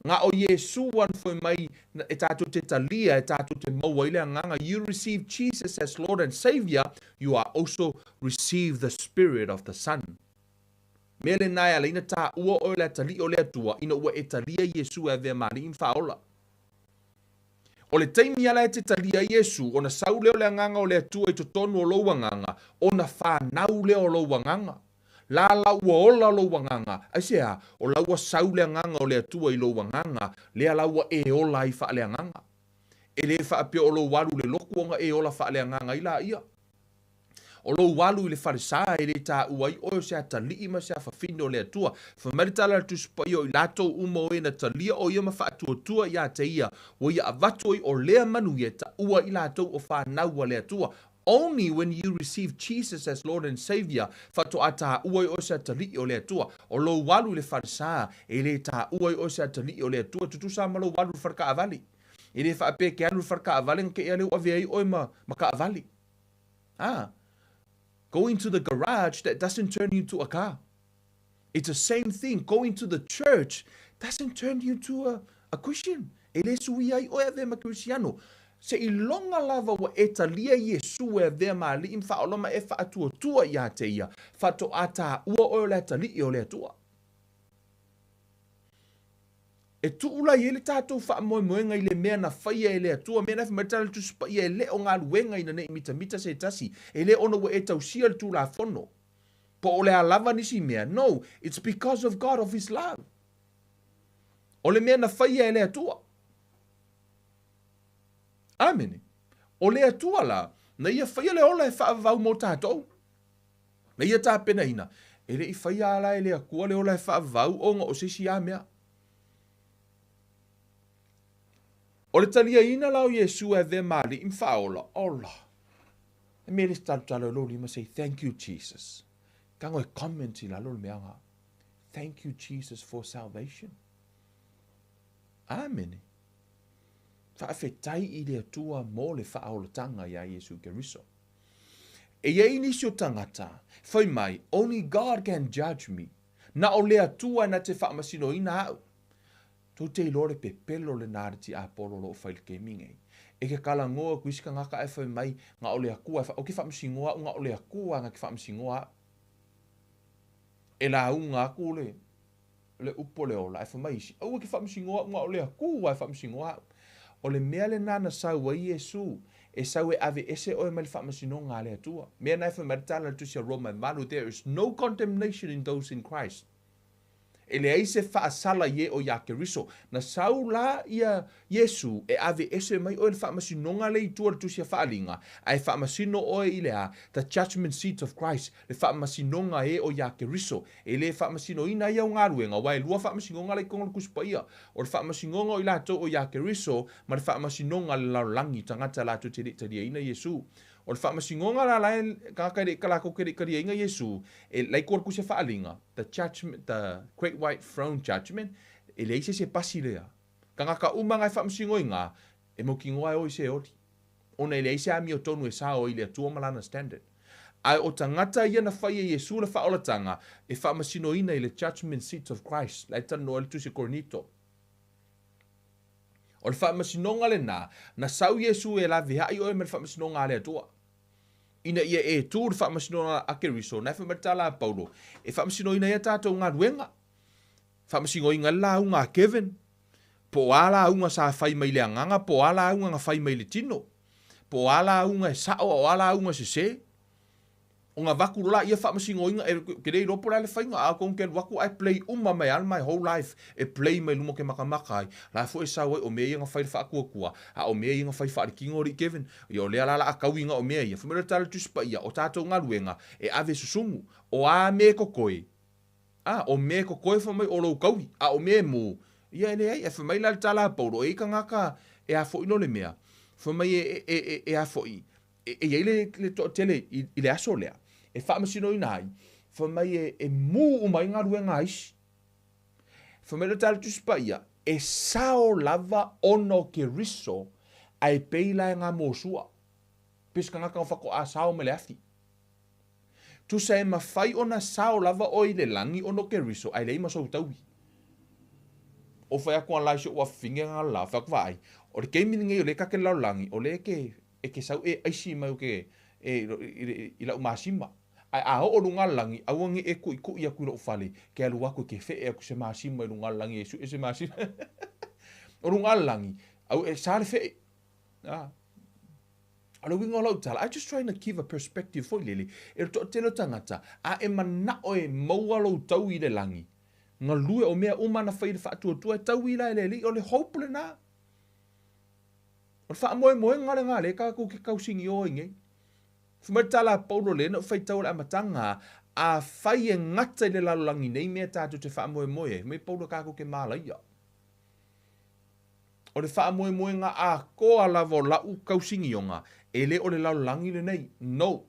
Na o Iesu ua nofoi mai e tatou te talia, e tatou te maua ai le agaga, you receive Jesus as Lord and Saviour, you are also receive the spirit of the Son. Mea lena e ala ai na taua oe o le atalii o le Atua ina ua e talia Iesu e avea ma Alii ma Faaola. O le taimi ala e te talia ai Iesu, ona sau lea o le agaga o le Atua i totonu o lou agaga, ona fanau lea o lou agaga. La la ua ola lou agaga, aisea, o la ua sau le agaga o le Atua i lou agaga, lea la ua e ola ai faaleagaga. E le faapea o lou alu i le loku ona e ola faaleagaga ai laia. O lou alu i le falesa e le taua ai oe o se atalii ma se afafine o le Atua. Fai mai le tala a le Tusi Paia o i latou uma o e na talia o ia ma faatuatua iā te ia, ua ia avatu ai o lea manuia e taua i latou o fanau a le Atua. Only when you receive Jesus as Lord and Saviour faatoa taua ai oe se atalii o le Atua. O lou alu i le falesa e le taua ai oe se atalii o le Atua, tutusa ma lou alu i le fale kaavale. E le faapea e te alu i le fale kaavale na te ea lea ua avea ai oe ma, ma kaavale. Ah, going to the garage that doesn't turn you to a car. It's the same thing. Going to the church doesn't turn you to a, a Christian. E le suia ai oe avea ma Kristiano. Seiloga lava ua e talia Iesu e avea ma alii ma faaola ma e faatuatua iā te ia, faatoa taua oe o le atalii o le Atua. E tuu la i ai le tatou faamoemoega i le mea na faia e le Atua, mea na fai mai le Tala o le Tusi Paia, e le o galuega ina ne i mitamita se tasi, e le ona ua e tausia le Tulafono, po o le a lava nisi mea, no, it's because of God, of His love. O le mea na faia e le Atua. Amene. O le Atua la, na ia faia le ola e faavavau mo tatou. Na ia tapenaina, e le i faia ala e le Atua le ola e faavavau ona o se isi a mea. O le taliaina la o Iesu e avea ma alii ma faaola, ola. E mea le talotalo e lou lima say thank you Jesus. Tago e comment i lalo le mea nga. Thank you Jesus for salvation. Amene. Faafetai i le Atua mo le faaolataga iā Iesu Keriso. E i ai nisi o tagata, fai mai, Only God can judge me. Na o le Atua na te faamasinoina a'u. Tou te iloa le pepelo lena a le tiapolo o lo o fai i le taimi nei. E ke kalagoa aku isi kagaka ae fai mai, Na o le Atua e ou ke faamasinoa a'u, na o le Atua na te faamasinoa a'u. E lauga aku le le upu o le ola, ae fai mai isi, Aua e ke faamasinoa a'u, na o le Atua e faamasinoa a'u. O le mea lena na sau ai Iesu, e sau e aveese oe mai le faamasinoga a le Atua. Mea na e fai mai le tala a le Tusi a Roma e 8, There is no condemnation in those in Christ. E leai se faasala i e o iā Keriso. Na sau la ia Iesu e aveese mai oe le faamasinoga le i tua i le Tusi a Faaaliga, ae faamasino oe i le a? The judgment seat of Christ, le faamasinoga e o iā Keriso. E le faamasinoina ai au galuega, aua e lua faamasinoga la i totonu o le Tusi Paia. O le faamasinoga o i latou o iā Keriso, ma le faamasinoga a le lalolagi, tagata latou te le i taliaina Iesu. O le faamasinoga la la e tagata e le i latou te le i taliaina Iesu, e la i tua i le Tusi a Faaaliga, the judgment, the great white throne judgment, e leai se isi e pasi lea. Tagata uma na e faamasinoina, e mautinoa e o i Seoli. Ona e leai se amiotonu e sao ai i le Atua ma Lana standard. Ae o tagata ia na fai e Iesu le faaolataga, e faamasinoina i le judgment seat of Christ, la e talanoa ai le Tusi a Korinito. O le faamasinoga lena, na sau Iesu e laveai oe mai le faamasinoga a le Atua. Ina ia e tu i le faamasinoga a Keriso, na e fai mai le tala a Paulo, e faamasinoina ai a tatou galuega. Faamasinoina ai le lauga a Kevin, po o a lauga sa fai mai i le agaga, po o a lauga na fai mai i le tino, po o a lauga e sao a o a lauga e sese. Ona avatu loa laia faamasinoina, e, ou te le iloa po o le a le faiga, a outou te alu atu ae play uma mai lava my whole life e play mai luma ou te matamata ai, la foi e sau ai o mea ia na fai le faatuatua, a o mea ia na fai faaletino alii Kevin, ia o lea la la a tauiga o mea ia. Fai mai le tala Tusi Paia, o tatou galuega e ave susunu, o a mea e totoe, A, o mea e kokoe fai mai o lou taui, a o mea e mū, ia e leai. Ae fai mai la le tala a Paulo, e i ai tagata e a foi no le mea, fai mai e, e, e, e a foi, e, e i ai le, le toatele i, i le aso lea, e faamasinoina ai, fai mai e, e mū uma ai galuega a isi. Fai mai le tala Tusi Paia, e sao lava ona o Keriso, ae pei la e gamosua. Pei se tagata na faatoa sao mai le afi. Tusa e mafai ona sao lava oe i le lagi ona o Keriso ae leai ma sou taui. O fai atu ana la i si ou afafine ana la, fai atu vaai, o le taimi lenei o lea e ta te lalolagi, o lea e te, e te sau e aisi mai o ke, e, i, i lau masima. Ae a oo luga le lagi, aua ne i e tuʻituʻi atu i lou fale, ke alu atu e ke feʻe atu se masima i luga le lagi e suʻe se masima. O luga le lagi, au e sa le feʻe. Ah. O le uiga o lau tala, I just trying to give a perspective foi lele, e le toatele o tagata, a e manao e maua lou taui i le lagi, galue o mea uma na fai i le faatuatua e taui la e le Alii, o le hope lena. O le faamoemoega lena lea tatou te tausinio ai nei. Fai mai le tala a Paulo lea na ou faitau i le amataga, afai e gata i le lalolagi nei mea tatou te faamoemoe ai, fai mai Paulo tatou te malaia. O le faamoemoega atoa lava o la'u tausinioga, e le o le lalolagi lenei. No.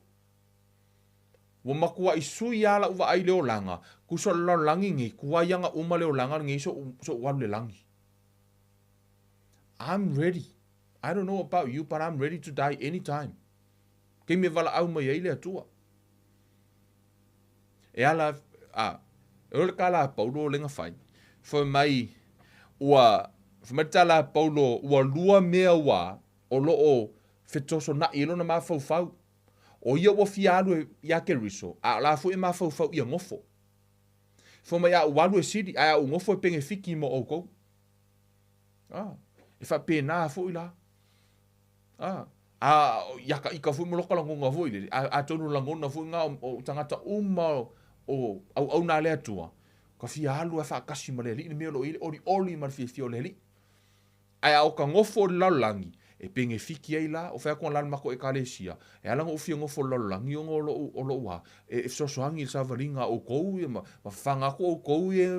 Ua matua'i sui a la'u vaai i le olaga, tusa o le lalolagi nei, tuai aga uma le olaga lenei so'u, so'u alu i le lagi. I'm ready. I don't know about you, but I'm ready to die anytime. Taimi e valaau mai ai le Atua. E ala, a, e o le tala a Paulo o le na fai, fai mai, ua, fai mai le tala a Paulo, ua lua mea ua, o lo o fetosonaʻi ai lona mafaufau. O ia ua fia alu e, iā Keriso, a o la foi e mafaufau ia nofo. Fai mai, a ou alu e sili, ae a ou nofo e penefiki mo ʻoukou. A, e faapena foi la. A, a ia ka ika foi ma loka lagona foi lele, a, atonu lagona foi na o, o tagata uma o, o auauna a le Atua, ka fia alu ae faatasi ma le Alii le mea o lo o i ai le olioli ma le fiafia o le Alii. Ae a o ka nofo o le lalolagi, e penefiki ai la, o fai atu ana la le matou Ekalesia, e ala ona ou fia nofo i le lalolagi ona o lo'u, o lo'u a, e, e fesoasoani i le savaliga a outou ia ma, ma fafaga atu outou ia,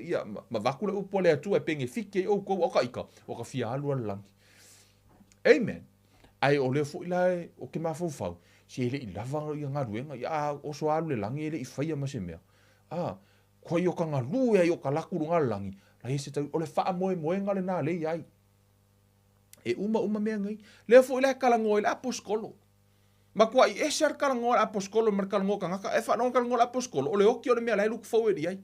ia, ma, ma avatu le upu a le Atua e penefiki ai outou, a o ka ika, ua ka fia alu a le lagi. Amen. Ae o lea foi la e, o ke mafaufau, se e le i lava ia galuega, ia a oso alu le lagi e le i faia ma se mea. A, koe o ka galue ai o ka laku luga le lagi, la ia se tau, o le faamoemoega lena lea i ai. E uma uma mea nei. Lea foi la e talanoa i le aposetolo. Matuai ese lava le talanoa a le aposetolo ma le talanoa a tagata. E faalogo talanoa a le aposetolo, o le oti o le mea la e look forward i ai.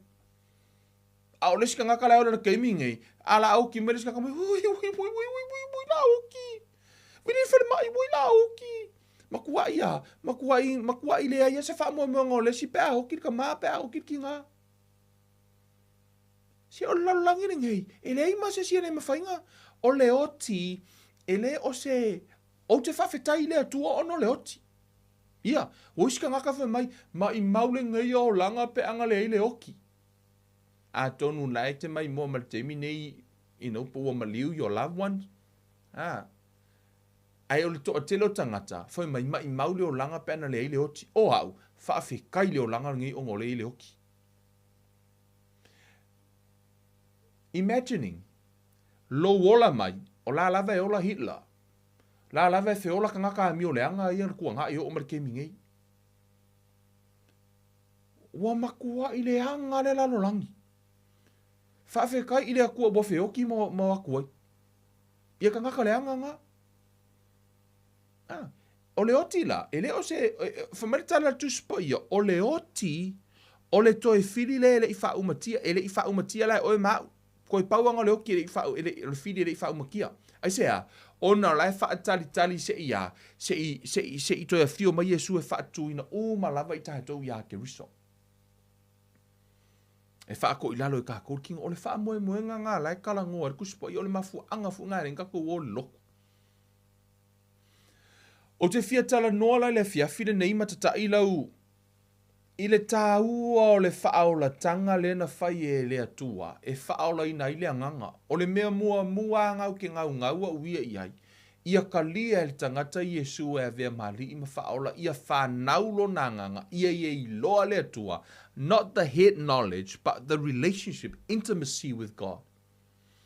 A o le isi tagata la e ola i le taimi lenei, a la oti mai le isi tagata, ui, ui, ui, ui, ui, ui, ui, la oti. Ui le falemai, ui la oti. Matuai a, matuai, matuai leai lava se faamoemoega o le isi pe a oti le tama pe a oti le tina. Se o le lalolagi lenei, e leai ma se isi e le mafai ona, o le oti, e le o se, ou te faafetai i le Atua ona o le oti. Ia, o isi tagata fai mai, maimau lenei olaga pe a na leai le oti. Atonu la e te maimoa ma le taimi nei, you know, po ua maliu your loved ones. Ah. Ae o le toatele o tagata, fai mai, maimau le olaga pe a na leai le oti. O au, faafetai i le olaga lenei ona o lea e i ai le oti. Imagining, lou ola mai, o la lava e ola Hitler, la lava e feola tagata amio leaga ia le tuanai e oo mai le taimi nei. Ua matuai leaga le lalolagi. Faafetai i le Atua ua feoti ma ma o atu ai. Ia tagata leaga na. Ah, o le oti la, e le o se, fai mai le tala a le Tusi Paia, o le oti, o le toe fili lea e le i faaumatia, e le i faaumatia la e oe ma au. Toe pau lava o le oti e le i faau, e le, o le fili e le i faaumatia. Aisea? Ona o la e faatalitali se i a, se i, se i, se i toe afio mai Iesu e faatuina uma lava i tatou iā Keriso. E faatoilalo e tatou le tino. O le faamoemoega lena la e talanoa ai le Tusi Paia, o le mafuaaga foi lena e ala ai ona tatou o i le lotu. Ou te fia talanoa la i le afiafi lenei ma tataʻi lau i le tāua o le faaolatanga lea na fai e le Atua e faaolaina ai le agaga. O le mea muamua lava ou te gaugau au ia i ai, ia talia e le tagata Iesu e avea ma Alii ma Faaola, ia fanau lona agaga, ia ia iloa le Atua, not the head knowledge but the relationship, intimacy with God.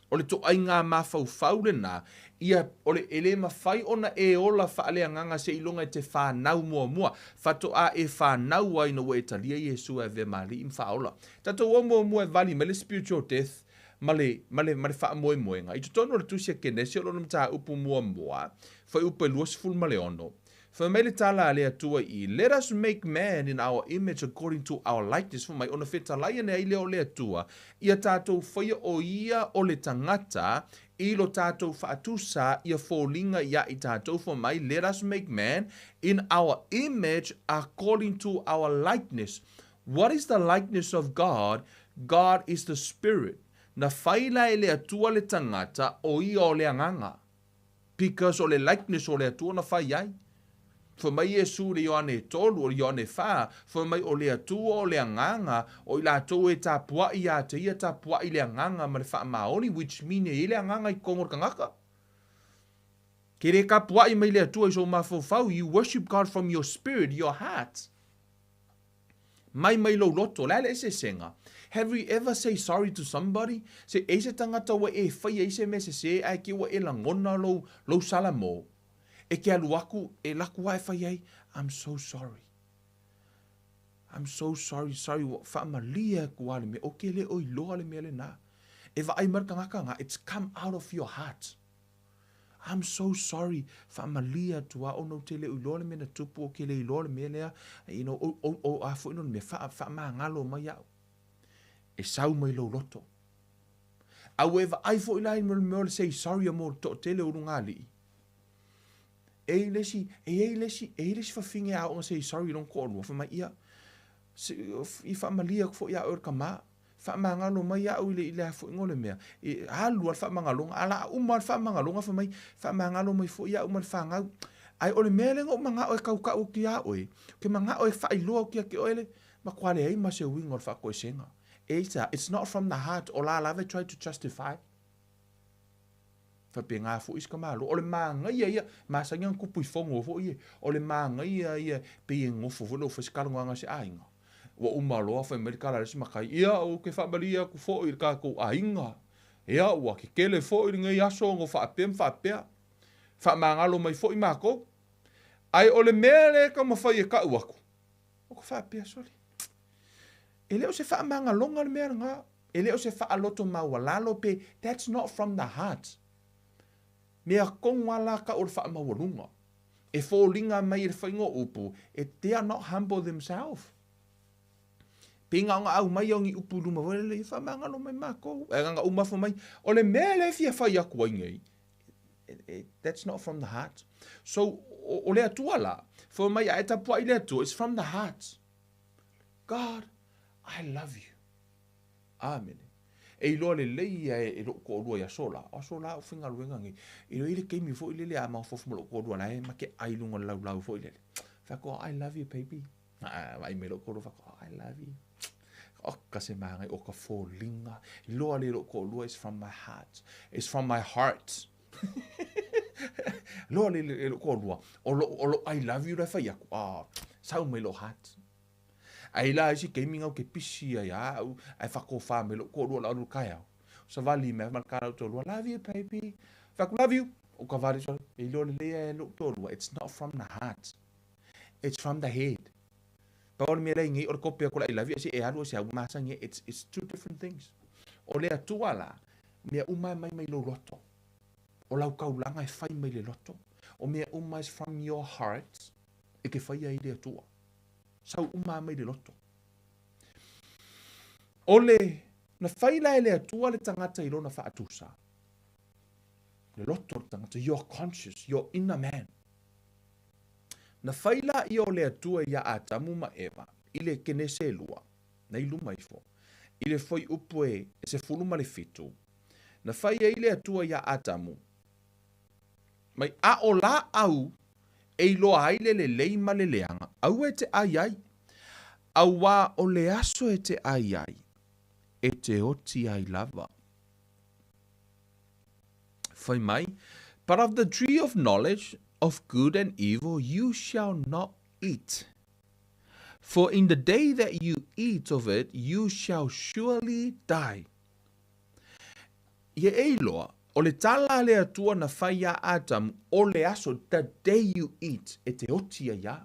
O le toaiga mafaufau lena, ia, o le, e le mafai ona e ola faaleagaga seiloga e te fanau muamua, faatoa e fanau ai ina ua e talia Iesu e avea ma Alii ma Faaola. Tatou o muamua e vali mai le spiritual death ma le, ma le, ma le faamoemoega. I totonu o le Tusi a Kenese o lona mataupu muamua, fuaiupu e 26, Fai mai le tala a le Atua i, Let us make man in our image according to our likeness, fai mai, ona fetalai ane ai lea o le Atua, ia tatou faia o ia o le tagata i lo tatou faatusa ia foliga ia i tatou, fai mai, Let us make man in our image according to our likeness. What is the likeness of God? God is the Spirit. Na fai la e le Atua le tagata, o ia o le Agaga. Because o le likeness o le Atua na fai ai. Fai mai Iesu i le Ioane tolu, o le Ioane fa, fai mai o le Atua o le Agaga, o i latou e tapuai ia te ia tapuai i le Agaga ma le faamaoni, which mean e i ai le Agaga i totonu o le tagata. Ke le tapuai mai le Atua i sou mafaufau, you worship God from your spirit, your heart. Mai mai lou loto, o le a le eseesega? Have you ever say sorry to somebody? Se e i se tagata ua e faia i se mea sese ae ke ua e lagona lou, lou salamo, e ke alu aku, e laku ae fai ai, I'm so sorry. I'm so sorry, sorry, ua faamalie aku a le mea, o ke le o iloa le mea lena. E vaai mai le tagata na, it's come out of your heart. I'm so sorry, faamalie atu lava ona ou te le o iloa le mea na tupu, ou te le iloa le mea lea, you know, o, o, o a foi no le mea, faa, faamagalo mai au. E sau mai lou loto. A ua e vaai foi la i le mea o le say sorry mo le toatele o luga alii. E i le isi, e i ai le isi, e i ai le isi fafine a aoga say sorry i lona toalua, fai mai, ia, se, i faamalie atu foi ia oe o le tama. Faamagalo mai au i le, i le afoiga o le mea, e alu lava le faamagaloga, a la uma lava le faamagaloga fai mai, faamagalo mai foi au ma le fanau. Ae o le mea lea na ou manao e tautau atu iā oe, ou te manao e faailoa atu ia te oe le matua leai ma se uiga o le faatoesega. Eita, it's not from the heart, o la lava e try to justify. Faapena foi isi tamaloa. O le manaia ia, masani ona tupu i fono foi ia. O le manaia ia, pei e nofo foi lea ua fai se talanoaga a se aiga. Ua uma loa fai mai le tala a le isi matai, ia ou te faamalie atu foi i le tatou aiga. Ia ua kekele foi lenei aso ona faapea ma faapea. Faamagalo mai foi matou. Ae o le mea lea e taumafai e tau atu, o ka faapea sole. E le o se faamagaloga le mea lena. E le o se faaloto maualalo pe, that's not from the heart. Mea tonu lava la tau o le faamaualuga. E foliga mai i le faiga o upu, e they are not humble themselves. Pei na ona aumai o ni upu i luma foi lele, ia faamagalo mai matou. Ae na ona uma lava fai mai, o le mea lea e fia fai atu ai nei, that's not from the heart. So, o le Atua la, fai mai a e tapuai i le Atua, it's from the heart. God, I love you. Amene. E iloa lelei ia e lou toalua i aso la, o aso la o faigaluega nei. E iloa i le taimi foi lele a maofofo ma lou toalua la e ma te ai lunga o le laulau foi lele. Fai atu, oh, I love you baby. A, vaai mai lou toalua fai atu, oh, I love you. Oka se magai, o ka foliga. Iloa le lou toalua, it's from my heart. It's from my heart. Loa le lou toalua, o lou I love you la e fai atu, ah, sau mai lou heart. Ai la isi taimi gau ke pisi ai a au, ae faatofa mai lou toalua o le a alu i le taeao. Savali mai ma le ta lou toalua, love you baby. Fai atu, love you. O ka vali solo, e iloa lelei e lou toalua, it's not from the heart. It's from the head. Pau o le mea lea i nei, o le kope atu o le I love you, ae se e alu ae se au masani ai, it's two different things. O le Atua la, mea uma e mai mai lou loto. O lau taulaga e fai mai le loto. O mea uma is from your heart, e te faia ai le Atua. Sau uma mai le loto. O le, na fai la e le Atua le tagata i lona faatusa. Le loto o le tagata, your conscious, your inner man. Na fai la ia o le Atua iā Atamu ma Eva i le Kenese e lua, na i luma ifo, i le fuaiupu e 17, na fai ai le Atua iā Atamu, mai a o lāʻau e iloa ai le lelei ma le leaga, aua e te ʻai ai, auā o le aso e te ʻai ai, e te oti ai lava. Fai mai, But of the tree of knowledge of good and evil you shall not eat. For in the day that you eat of it you shall surely die. Ia e iloa, o le tala a le Atua na fai iā Atamu, o le aso, the day you eat, e te oti ai a.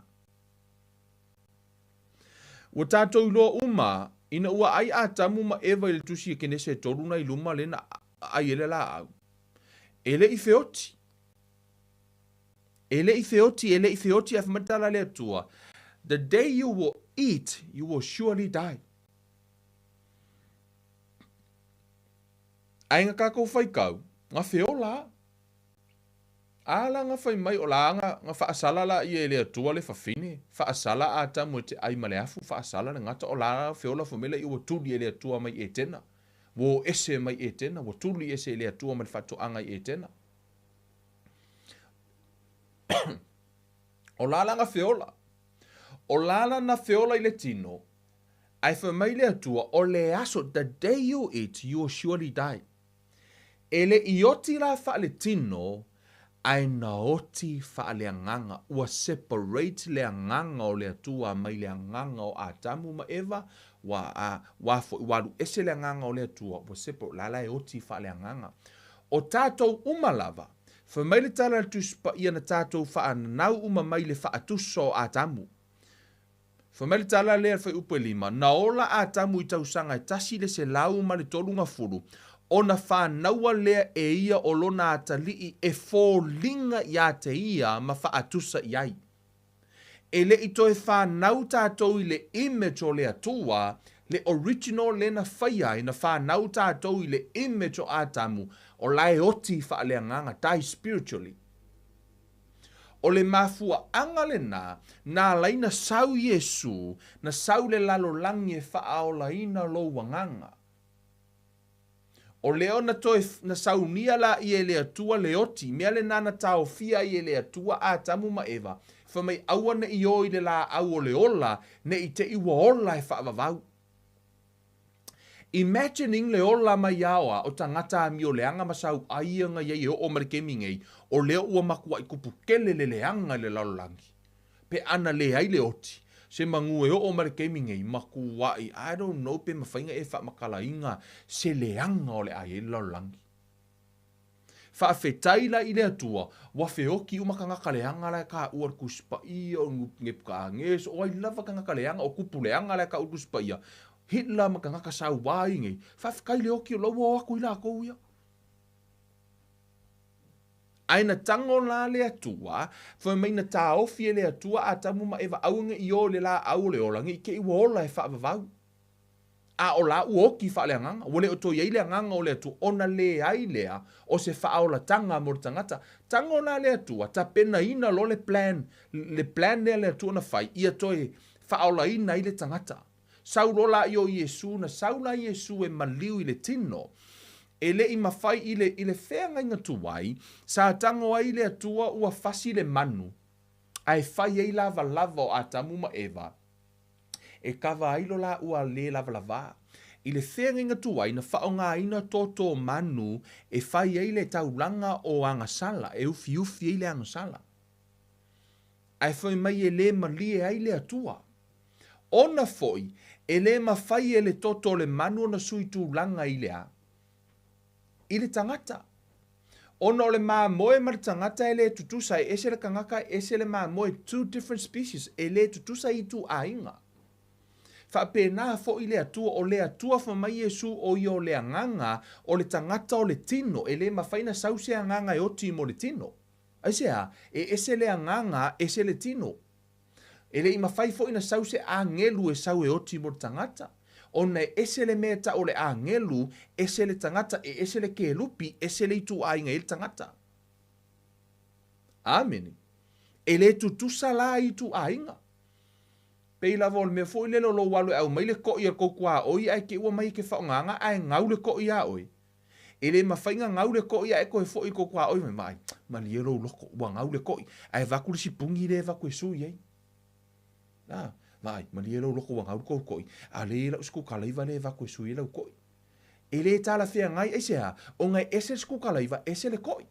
Ua tatou iloa uma, ina ua ʻai Atamu ma ʻEva i le tusi e Kenese e tolu na i luma le na ʻai ai le lāʻau. E le i feoti. E le i feoti, e le i feoti, ae fai mai le tala a le Atua, The day you will eat, you will surely die. Ae nga kakou faikau, nga feola a. A la nga fai mai o la nga, nga faasala la ia e le Atua le fafine, faasala Atamu e te ai ma le afu, faasala le gata o la feola fai mai la ia ua tuli e le Atua mai Etena. Ua o ese mai Etena, ua tuli ese e le Atua mai le faatoaga i Etena. O la la nga feola. O la la na feola i le tino, ae fai mai le Atua, o le aso, the day you eat, you will surely die. E le i oti la faaletino, ae na oti faaleagaga, ua separate le agaga o le Atua mai le agaga o Atamu ma Eva, ua, a, ua foi, ua alu ese le agaga o le Atua, ua separate, la la e oti faaleagaga. O tatou uma lava, fai mai le tala a le Tusi Paia na tatou faananau uma mai le faatusa o Atamu. Fai mai le tala lea i le fuaiupu e lima, Na ola Atamu i tausaga e 130, ona fanaua lea e ia o lona atalii e foliga iā te ia ma faatusa i ai. E le i toe fanau tatou i le image o le Atua, le original lea na faia ai, na fanau tatou i le image o Atamu, o la e oti faaleagaga, die spiritually. O le mafuaaga lenā, na ala ai na sau Iesū, na sau le lalolagi e faaolaina lou agaga. O lea na toe na saunia laia e le Atua le oti, mea lenā na taofia ai e le Atua Atamu ma Eva, fai mai aua ne i o i le lāʻau o le ola, ne i te i ua ola e faavavau. Imagining le ola mai ao a o tagata amio leaga ma sau ai aga iai e oo mai le kemi nei, o lea ua makuaʻi kupu kele le leaga i le lalolagi. Pe ana leai le oti, se manu e oo mai le kemi nei, makuaʻi, I don't know pe mafai na e faamatalaina se leaga o le a iai le lalolagi. Faafetai la i le Atua, ua feoti uma tagata leaga la e kaua le Tusi Paia, o Nebukaanesa, o ai lava tagata leaga, o kupu leaga la e kaua le Tusi Paia, Hitler ma tagata sauā i nei. Faafetai le oti o la ua o atu i latou ia. Ae na tago la le Atua, fai mai na taofi e le Atua Atamu ma Eva aua ne i o i le laau o le ola, ne i te i ua ola e faavavau. A o la ua oti faaleagaga, ua le o toe i ai le agaga o le Atua, ona leai lea o se faaolataga mo le tagata. Tago la le Atua, tapenaina loa le plan, le plan lea a le Atua na fai, ia toe faaolaina ai le tagata. Sau loa la i o Iesu, na sau la Iesu e maliu i le tino, e le i mafai i le, i le feagaiga tuai, sa tago ai le Atua ua fasi le manu, ae fai ai lavalava o Atamu ma Eva, e kava ai lo laua le lavalava. I le feagaiga tuai na faaaogaina toto manu e fai ai le taulaga o agasala, e ufiufi ai le agasala. Ae fai mai e le malie ai le Atua. Ona foi, e le mafai e le toto o le manu ona sui tulaga i le a? I le tagata. Ona o le mamoe ma le tagata e le tutusa, e ese le kanaka, e ese le mamoe, two different species, e le tutusa ituaiga. Faapena foi le Atua, o le Atua fai mai Iesu o ia o le agaga, o le tagata o le tino, e le mafai na sau se agaga e oti mo le tino. Aisea? E ese le agaga, ese le tino. E le i mafai foi na sau se agelu e sau e oti mo le tagata, ona e ese le mea e tau o le agelu, ese le tagata, e ese le kelupi, ese le ituaiga i ai le tagata. Amene. E le tutusa la ituaiga. Pei lava o le mea foi lele o lou alu e aumai le koʻi a le kou tuaoi ae te i ua mai e te faaaogaina ae gau le koʻi iā oe. E le mafai na gau le koʻi ae toe foi i le kou tuaoi fai mai, malie lou loto, ua gau le koʻi, ae avatu le sipuni lea e avatu e sui ai. A, vaai, malie lou loto ua gau le kou koʻi, a lea e i ai lau sikukalaiva lea e avatu e sui ai lau koʻi. E le talafeagai, aisea? Ona e ese le sikukalaiva, ese le koʻi.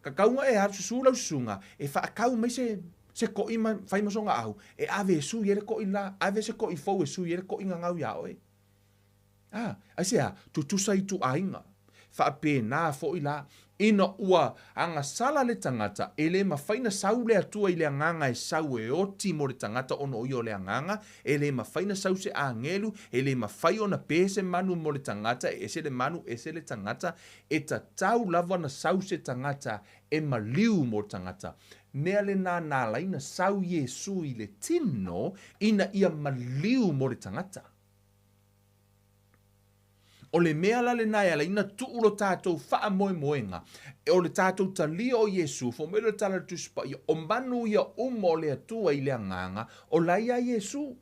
Tatau na e alu susu lau susuga e faatau mai se se koʻi ma fai ma sona au, e ave e sui ai le koʻi la, ave se koʻi fou e sui ai le koʻi na gau iā oe. A, aisea? Tutusa ituaiga. Faapena foi la, ina ua agasala le tagata, e le mafai na sau le Atua i le agaga e sau e oti mo le tagata ona o ia o le agaga, e le mafai na sau se agelu, e le mafai ona pe se manu mo le tagata, e ese le manu, ese le tagata, e tatau lava na sau se tagata e maliu mo le tagata. Mea lena na ala ai na sau Iesu i le tino ina ia maliu mo le tagata. O le mea la lena e ala ai na tuu lo tatou faamoemoega, o le tatou talia o Iesu, fai mai le tala a le Tusi Paia, o manu ia uma o le Atua i le agaga, o la ia Iesu.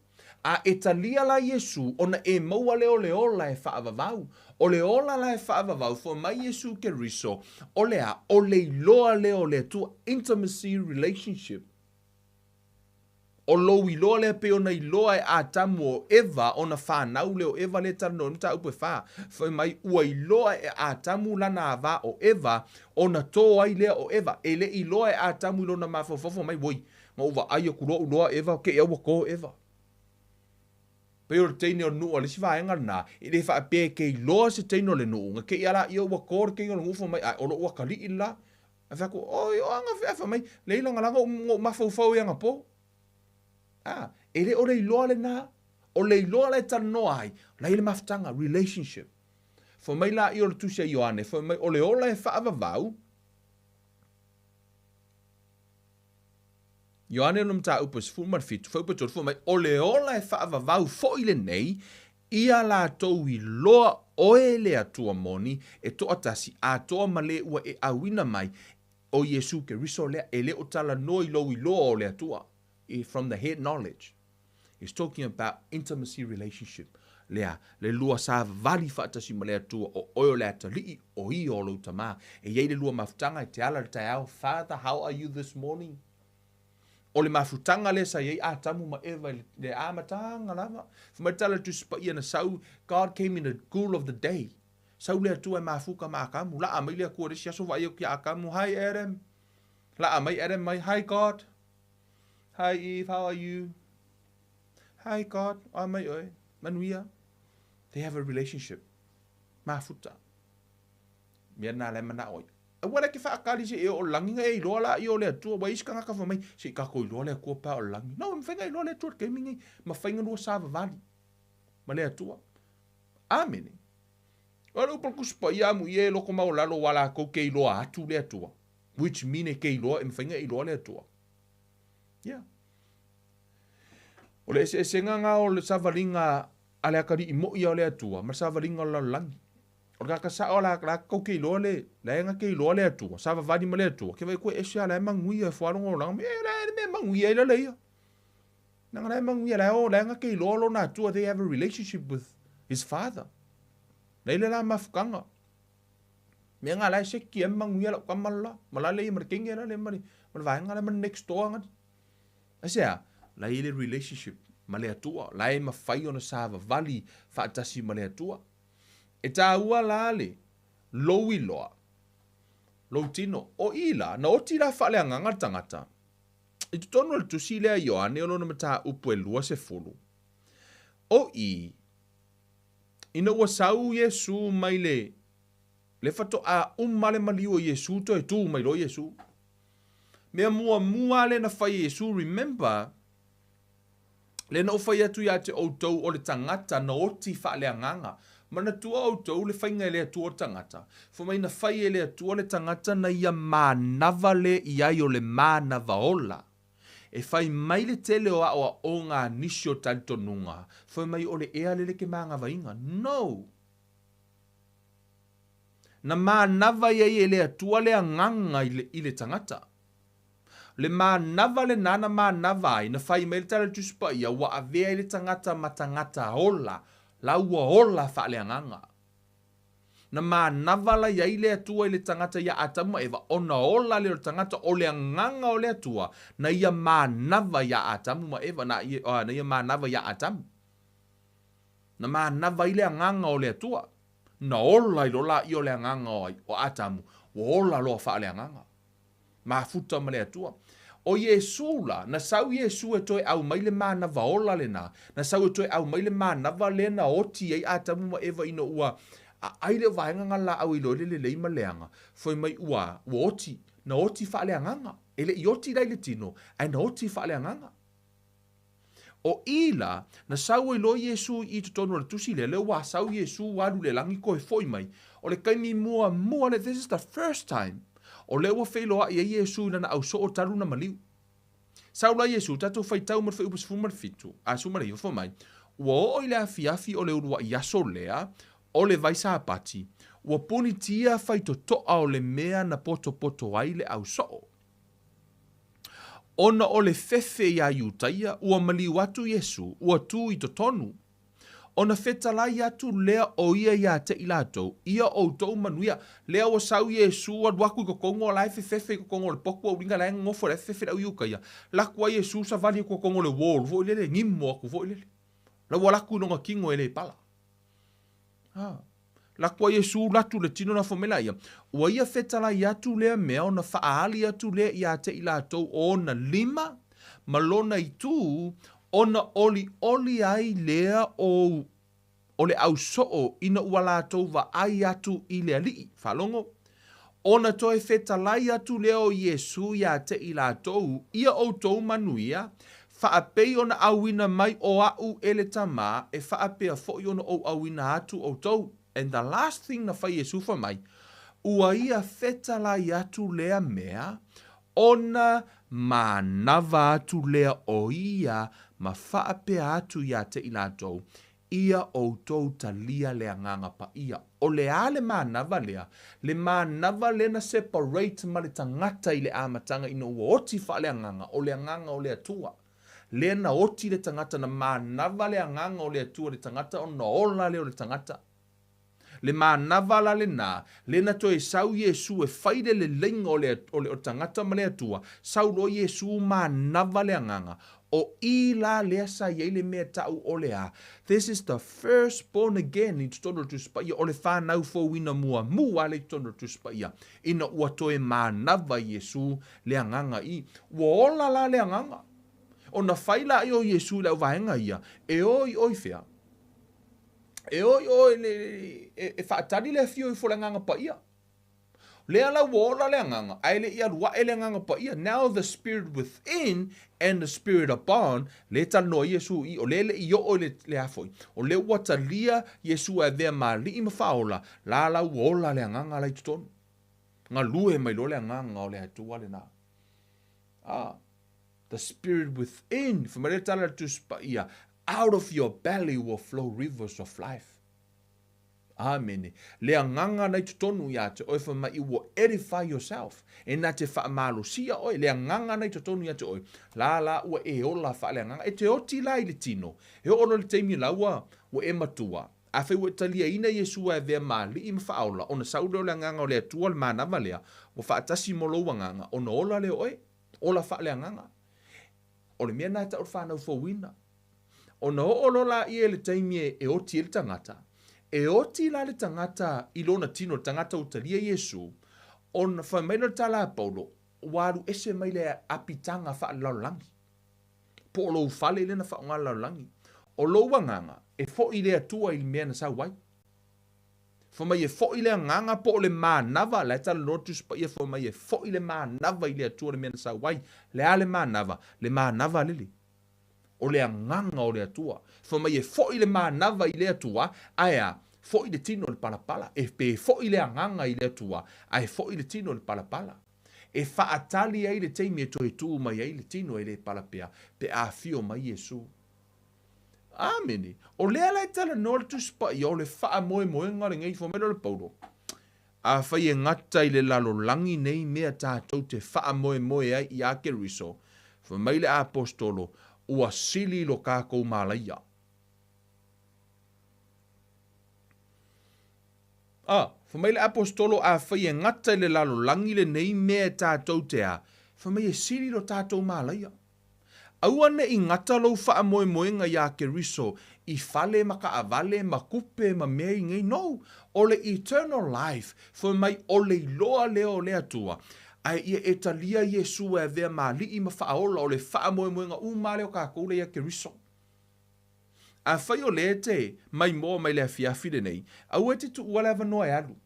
A e talia la Iesu, ona e maua lea o le ola e faavavau. O le ola la e faavavau, fai mai Iesu Keriso, o le a? O le iloa lea o le Atua, intimacy relationship. O lou iloa lea pei ona iloa e Atamu o Eva ona fanau lea o Eva lea e talanoa ai mataupu e fa. Fai mai ua iloa e Atamu lana ava o Eva ona to ai lea o Eva. E le i iloa e Atamu i lona mafaufau fai mai, Oi, na ou vaai atu loa ou loa Eva, kei au ua to Eva. Pei o le teine o le nuu a le isi vaega lena, e le faapea e ke iloa se teine o le nuu, na kei a laia ua to le teine o le nuu fai mai, ae o lou atalii le la. Ae fai atu, Oi, o aga fea? Fai mai, Leai lagalaga ou mafaufau i anapo. A, e le o le iloa lena. O le iloa la e talanoa ai, la i le mafutaga, relationship. Fai mai laia o le Tusi a Ioane, fai mai, o le ola e faavavau, Ioane lona mataupu e 17, fuaiupu e 3, fai mai, o le ola e faavavau foi lenei, ia latou iloa oe le Atua moni, e toatasi, atoa ma le ua e auina mai, o Iesu Keriso lea, e le o talanoa i lou iloa o le Atua, from the head knowledge. He's talking about intimacy relationship. Lea, le lua savali faatasi ma le Atua, o oe o le atalii, o ia o lou tamā. E i ai le lua mafutaga e te ala i le taeao, Father, how are you this morning? O le mafutaga lea sa i ai Atamu ma Eva i le amataga lava. Fai mai le tala a le Tusi Paia na sau, God came in the cool of the day. Sau le Atua e mafuta ma Atamu. Laa mai le Atua i le isi aso vaai atu ia Atamu, Hi Adam. Laa mai Adam mai, Hi God. Hi Eve, how are you? Hi God, o a mai oe, manuia. They have a relationship. Mafuta. Mea na la e manao ai. Aua la e ke faakali se e o lagi na e iloa la ia o le Atua. Ua i ai isi tagata fai mai, se i tatou iloa le Atua pe a o le lagi. No, e mafai na iloa le Atua i le taimi nei. Mafai na lua savavali ma le Atua. Amene. O le upu a le Tusi Paia amuia e loko maualalo ua latou ke iloa atu le Atua. Which mean e ke iloa, e mafai ona e iloa le Atua. Yeah. O le eseesega nga o le savaliga a le atalii moʻi a o le Atua ma le savaliga o le lalolagi. O le tagata sao la la tou te iloa le la e na te iloa le Atua, savavali ma le Atua, ke vaai atu e ese a la e manuia e fua lona olaga, e la e le mea e manuia ai la le ia. Leaga la e manuia, la e o, la e na te iloa lona Atua, they have a relationship with his father. La i le la mafutaga. Mea nga la e seki ai ma manuia lau tama le la, ma la le ia ma le teine la le ma le ma le vaega la ma le next door ngani. Aisea? La i le relationship ma le Atua, la e mafai ona savavali faatasi ma le Atua. E tāua la le lou iloa, lou tino. O i la, na oti la faaleagaga le tagata. I totonu o le tusi lea a Ioane o lona mataupu e 20, o i, ina ua sau Iesu mai le, le faatoa uma le maliu o Iesu toe tu mai loa Iesu. Mea muamua lea na fai e Iesu, remember, Lea na ou fai atu ia te outou o le tagata na oti faaleagaga. Manatua outou le faiga e le Atua o le tagata. Fai mai na fai e le Atua le tagata na ia manava le i ai o le manava ola. E fai mai le tele o aoaoga a nisi o talitonuga, fai mai o le ea lele ke manavaina. No! Na manava i ai e le Atua le agaga i le, i le tagata. Le manava lenā na manava ai, na fai mai le tala i le Tusi Paia, ua avea ai le tagata ma tagata ola, la ua ola faaleagaga. Na manava la i ai le Atua i le tagata iā Atamu ma Eva, ona ola lea o le tagata, o le agaga o le Atua, na ia manava iā Atamu ma Eva, na ia, na ia manava iā Atamu. Na manava ai le agaga o le Atua. Na ola ai loa laia o le agaga o ai, o Atamu, ua ola loa faaleagaga. Mafuta ma le Atua. ʻO Iesū la, na sau Iesū e toe ʻau mai le manava ola lenā, na sau e toe ʻau mai le manava lea na oti ai Atamu ma ʻEva ina ua ʻai le vaega nga lāʻau e iloa ai le lelei ma leaga, fai mai ua, ua oti, na oti faaleagaga. E le i oti la i le tino, ae na oti faaleagaga. ʻO i la, na sau ai loa Iesū i totonu o le tusi lea, lea ua sau Iesū alu i le lagi toe foʻi mai. O le taimi muamua lea, this is the first time, o lea ua feiloaʻi ai Iesū i lana ausoo talu na maliu. Sau la Iesū, tatou faitau ma le fuaiupu 17, a 19, fai mai, Ua oo i le afiafi o le uluaʻi aso lea, o le vai Sapati, ua punitia faitotoa o le mea na potopoto ai le ausoo. Ona o le fefe iā Iutaia, ua maliu atu Iesū, ua tū i totonu. Ona fetalai atu lea o ia iā te i latou, Ia outou manuia. Lea ua sau Iesū alu aku i totonu o la e fefefe i totonu o le potu auliga la e nonofo la e fefefe le au Iutaia. Laku ai Iesū savali atu totonu o le wall foi lele, gimo atu foi lele. La ua laku i lona tino e le pala. Ha. Lako ai Iesu latu le tino na fomela ia. Ua ia fetalai atu lea mea ona faaali atu lea ia te i latou o ona lima ma lona itu ona olioli ai lea o o le ausoo ina ua latou vaai atu i le Alii. Faalogo. Ona toe fetalai atu lea o Iesu ia te i latou, Ia outou manuia, faapei ona auina mai o aʻu e le Tama, e faapea foi ona ou auina atu outou. And the last thing na fai Iesu fai mai, Ua ia fetalai atu lea mea, ona manava atu lea o ia ma faapea atu ia te i latou, Ia outou talia le Agaga Paia. O le a le manava lea? Le manava lea na separate ma le tagata i le amataga ina ua oti faaleagaga, o le Agaga o le Atua. Lea na oti le tagata, na manava le Agaga o le Atua i le tagata ona ola lea o le tagata. Le manava la lenā, lea na toe sau Iesu e fai le leleiga o le, o le, o le tagata ma le Atua, sau loa Iesu manava le Agaga. O i la lea sa i ai le mea taʻu o le a? This is the first born again i totonu o le Tusi Paia, o le whanau fouina muamua lea i totonu o le Tusi Paia, ina ua toe manava Iesu le Agaga i. Ua ola la le Agaga. Ona fai laia o Iesu i le auvaega ia, e o i o i fea? E o i o e, e, e faatali le afio ifo o le Agaga Paia. Lea la ua ola le Agaga, ae le i alu aʻe le Agaga Paia. Now the Spirit within and the Spirit upon, lea e talanoa ai Iesu i, o lea e le i oo i le, le a foi. O lea ua talia Iesu e avea ma Alii ma Faaola, la la ua ola le Agaga la i totonu. Galue mai loa le Agaga o le Atua lena. Ah, the spirit within. Fai mai le tala a le Tusi Paia, out of your belly will flow rivers of life. Amene. Le agaga na i totonu ia te oe, fai mai, you will edify yourself. E na te faamalosia oe, le agaga na i totonu ia te oe. La la ua e ola faaleagaga. E te oti la i le tino. E oo loa i le taimi la ua, ua e matua. Afai ua e taliaina Iesu e avea ma alii ma faaola, ona sau lea o le Agaga o le Atua le manava lea, ua faatasi mo lou agaga, ona ola lea o oe, ola faaleagaga. O le mea lena e tau o le fanau fouina. Ona oo loa laia i le taimi e oti ai le tagata, e oti la le tagata i lona tino, le tagata ua talia Iesu, ona fai mai lea o le tala a Paulo, ua alu ese mai le apitaga faalelalolagi. Po o lou fale lea na faaaoga le lalolagi. O lou agaga, e foi i le Atua i le mea na sau ai. Fai mai e foi le agaga po o le manava, la e talanoa le Tusi Paia fai mai e foi le manava i le Atua le mea na sau ai. Le a le manava? Le manava lele. O le agaga o le Atua. Fai mai e foi le manava i le Atua, ae a? Foi le tino i le palapala. E pe foi le agaga i le Atua, ae foi le tino i le palapala. E faatali ai le taimi e toe tu mai ai le tino e le pala pea, pe a afio mai Iesu. Amene. O lea la e talanoa le Tusi Paia o le faamoemoega lenei, fai mai lea o le Paulo, Afai e gata i le lalolagi nei mea tatou te faamoemoe ai iā Keriso, fai mai le Aposetolo, ua sili lo kakou malaia. A, fai mai le Aposetolo, afai e gata i le lalolagi lenei mea tatou te a, fai mai e sili lo tatou malaia. Aua ne i gata lou faamoemoega iā Keriso i fale ma kaavale ma kupe ma mea i nei nou, o le eternal life, fai mai o le iloa lea o le Atua, ae ia e talia Iesu e avea ma Alii ma Faaola o le faamoemoega uma lea o kakou lea iā Keriso. Afai o lea e te maimoa mai le afiafi lenei, aua e te tuua le avanoa e alu.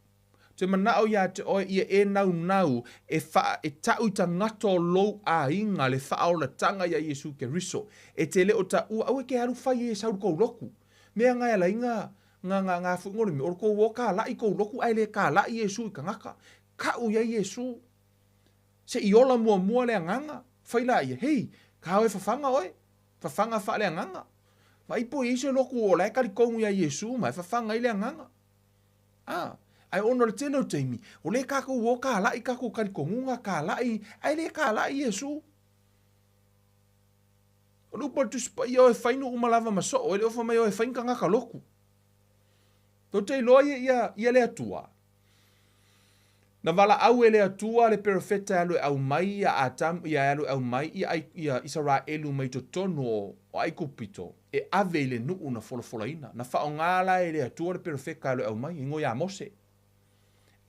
Te manao iā te oe ia e naunau e wha, e ta'u i tagata o lou aiga le faaolatanga iā Iesu Keriso. E te le o ta'ua, aua e ke alu fai e sau i le kou loku. Mea nga e ala ai nga, nga, nga, nga fuiga o le mea, o le kou o kala'i kou loku ae le kala'i Iesu i kagaka. Ka'u iai Iesu. Se i ola muamua le agaga, fai laia, hei, ka oe fafaga oe. Fafaga faaleagaga. Vaai po i ai se loku o la e kalikogu iā Iesu ma e fafaga ai le agaga. A, ae ona o le tele o taimi, o lea kakou o kalaʻi kakou kalikonuga, kalaʻi, ae le kalaʻi Iesu. O le upu a le Tusi Paia, o e fai nuu ma lava ma soo, e le o fai mai o e fai ni tagata loku. Tou te iloa ia, ia, ia le Atua. Na valaau e le Atua le perofeta e alu e aumai ia Atamu, ia e alu e aumai ia, ia Isaraelu mai totonu o, o Aikupito, e ave i le nuu na folafolaina. Na faaaoga la e le Atua le perofeka e alu e aumai, e igoa ia Mose.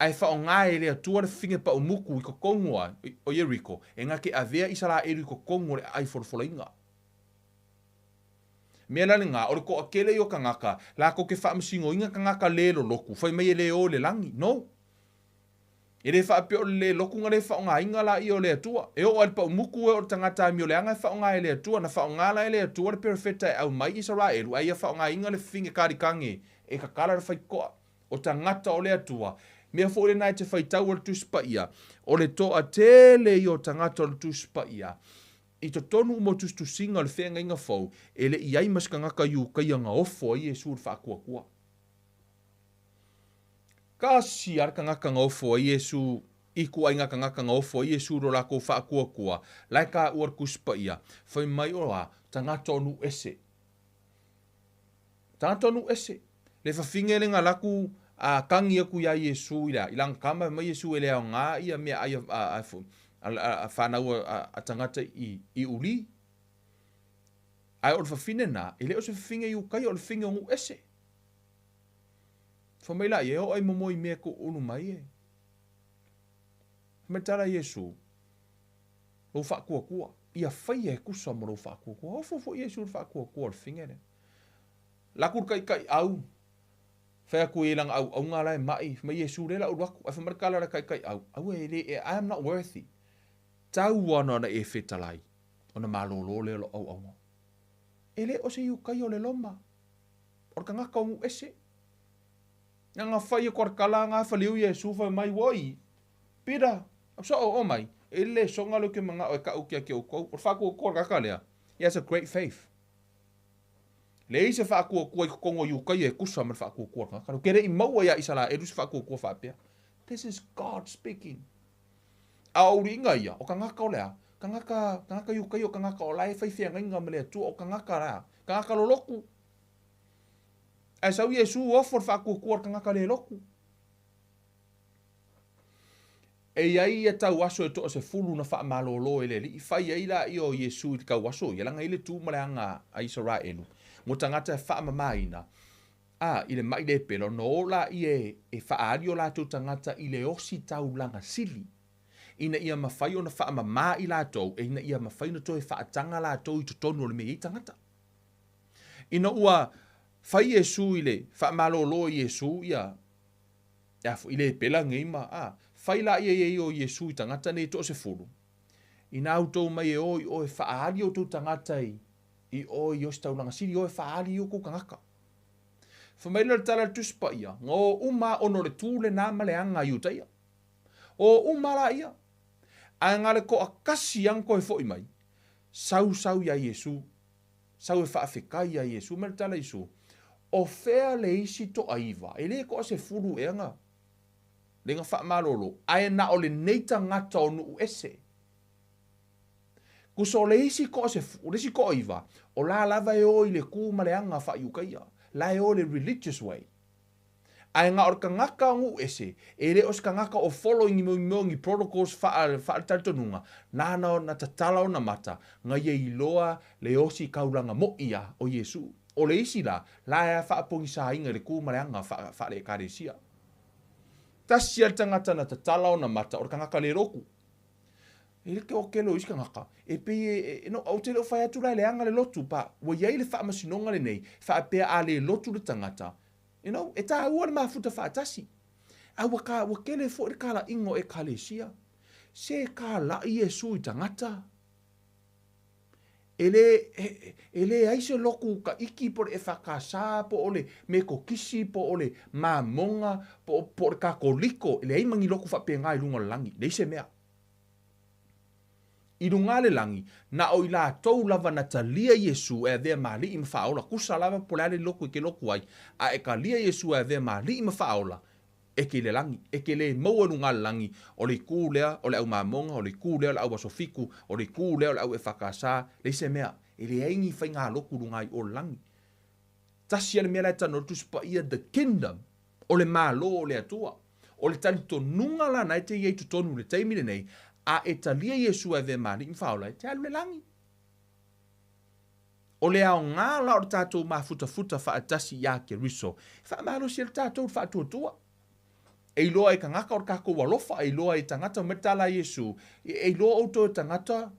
Ae faaaoga e le Atua le fafine paumuku i totonu o, o Ieriko, e na te avea Isaraelu i totonu o le aai folafolaina. Mea la lena, o le toatele ia o tagata, latou te faamasinoina tagata le lolotu, fai mai e le o i le lagi. No. E le faapea o le le lotu na le faaaogaina laia o le Atua. E oo lava i le paumutu e oo i le tagata amioleaga e faaaoga e le Atua. Na faaaoga la e le Atua le perofeta e aumai Isaraelu, ae ia faaaogaina le fafine kalikage e tatala le faitotoa. O tagata o le Atua. Mea foi lena e te faitau a le Tusi Paia, o le toatele ia o tagata o le Tusi Paia, I totonu uma o tusitusiga o le feagaiga fou, e le i ai ma se tagata Iukaia na ofo ai Iesu i le faatuatua. Kasi a le tagata na ofo ai Iesu i ituaiga tagata na ofo ai Iesu i lo latou faatuatua, la e taua le Tusi Paia, fai mai o a tagata o nuu ese. Tagata o nuu ese. Le fafine le na laku a kagi aku iā Iesu i le a, i lana tama, fai mai Iesu e le aoga ia meaai a, a, a, a fanau a, a tagata i, i uli. Ae o le fafine na, e le o se fafine Iutaia, o le fafine o nuu ese. Fai mai laia, e oo ai momoe i mea e tuuulu mai e. Fai mai le tala a Iesu, lou faatuatua, ia faia e tusa ma lou faatuatua. Ofo foi Iesu i le faatuatua o le fafine lea. Laku le taitaiau, fai atu i lana auauna la e mai, fai mai Iesu lea la ulu atu, ae fai mai le tala a le taitaiau, aua e le, I am not worthy. Tau ana ona e fetalai, ona malōlō lea o lou auauna. E le o se Iutaio o le Loma, o le tagata o nuu ese. Na na fai atu a le tala na, faliu Iesu fai mai, Oi! Pita, so'o oo mai, e le soga lea ou te mana'o e ta'u ia te outou, o le fa'atuatua o le tagata lea. He has a great faith. Leai se fa'atuatua i totonu o Iutaia e tusa ma le fa'atuatua o le tagata lea. Ou te le'i maua iā Isalaelu se fa'atuatua fa'apea. This is God speaking. A o uliʻiga ia, o tagata o le a? Tagata, tagata Iutaia o tagata o la e fai feagaiga ma le Atua, o tagata la, tagata lolotu. Ae sau Iesu ofo le fa'atuatua o le tagata lē lotu. E i ai ia tauaso e toasefulu na faamalōlō e le Alii, fai ai laia o Iesu i le tauaso ia, leaga e i ai le tu ma le aga a Isaraelu, mo tagata e faamamāina, a, i le maʻi lepela, ona o laia e faaali o latou tagata i le ositaulaga sili, ina ia mafai ona faamamā i latou, e ina ia mafai ona toe faataga latou i totonu o le mea e i ai tagata. Ina ua fai Iesu i le faamalōlō e Iesu ia, e a foi, i lepela nei ma, a, fai laia i ai o Iesu i tagata nei e toasefulu, Inā outou mai e o i o e faaali outou tagata i, i o i ositaulaga sili, o e faaali i outou tagata. Fai mai lea o le tala a le Tusi Paia, Na o uma ona o le tu lenā ma le aga a Iutaia. O uma laia. Ae na le toatasi lava na toe foi mai, sau sau iā Iesu, sau e faafetai iā Iesu. Fai mai le tala a Iesu, O fea le isi toaiva, e le toasefulu ea na, le na faamalōlō, ae na o lenei tagata o nuu ese. Tusa o le isi o le isi toaiva, o la lava e o i le tu ma le aga faa-Iutaia, la e o i le religious way. Ae na o le tagata o nuu ese, e le o se tagata o follow i ni mea o ni protocols faa, faale-talitonuga, nāna na tatala ona mata, na ia iloa le ositaulaga moʻi a o Iesu. O le isi la, la e faapogisaina i le tu ma le aga faale-ekalesia. Tasi lava le tagata na tatala ona mata, o le tagata le lotu. E le o isi tagata, e pei e, no, ou te le o fai atu la e leaga le lotu, pa, ua i ai le faamasinoga lenei, faapea a le lotu le tagata, e tāua le mafuta faatasi. A ua, ka, ua kele foʻi le kalaʻiga o ekalesia. Se kalaʻi Iesu i tagata. E le, e leai se lotu taʻiki po o le EFKS po o le Metotisi po o le Mamoga po o le Katoliko, e leai ma ni lotu faapena i luga o le lagi, leai se mea. I luga le lagi, na o i latou lava na talia Iesu e avea ma Alii ma Faaola, tusa lava po o le a le lotu e te lotu ai, a e talia Iesu e avea ma Alii ma Faaola, e te i le lagi, e te lē maua i luga le lagi, o le itu lea o le au mamoga, o le itu lea o le au aso fitu, o le itu lea o le au EFKS, leai se mea, e leai ni faigalotu i luga i o le lagi. Tasi lava le mea la e talanoa ai le Tusi Paia, the kingdom, o le Malo o le Atua. O le talitonuga la na e te i ai i totonu i le taimi lenei, a e talia Iesu e avea ma Alii ma Faaola, e te alu i le lagi. O le aoga la o le tatou mafutafuta faatasi iā Keriso, e faamalosi ai le tatou i le faatuatua. E iloa e tagata o le tatou alofa, e iloa e tagata, fai mai le tala a Iesu, e iloa outou e tagata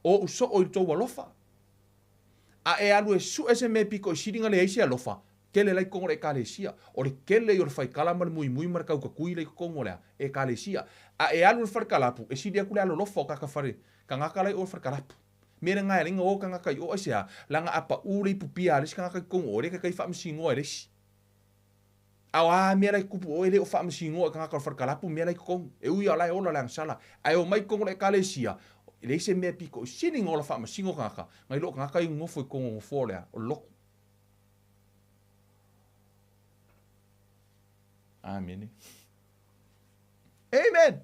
o ou soo i le tou alofa. A e alu e sue se mea pito i sili na leai se alofa, tele la i totonu o le ekalesia. O le tele ia o le faikala ma le muimui ma le tautatui la i totonu o le ekalesia. A e alu i le fale kalapu, e sili atu le alolofa o tagata fale tagata la i o i le fale kalapu. Mea lena e ala ai ona o tagata i o aisea, leaga a paʻū le ipu pia a le isi tagata i totonu o o, e le taitai faamasinoa e le isi. A o a mea la e tupu o e le o faamasinoa e tagata o le fale kalapu mea la i totonu. E ui lava o la e ola le agasala, ae omai i totonu o le ekalesia, e leai se mea pito i sili ona ola faamasino tagata, nai lo o tagata ia nonofo i totonu o nofoa o le a, o le lotu. Amene. Amen!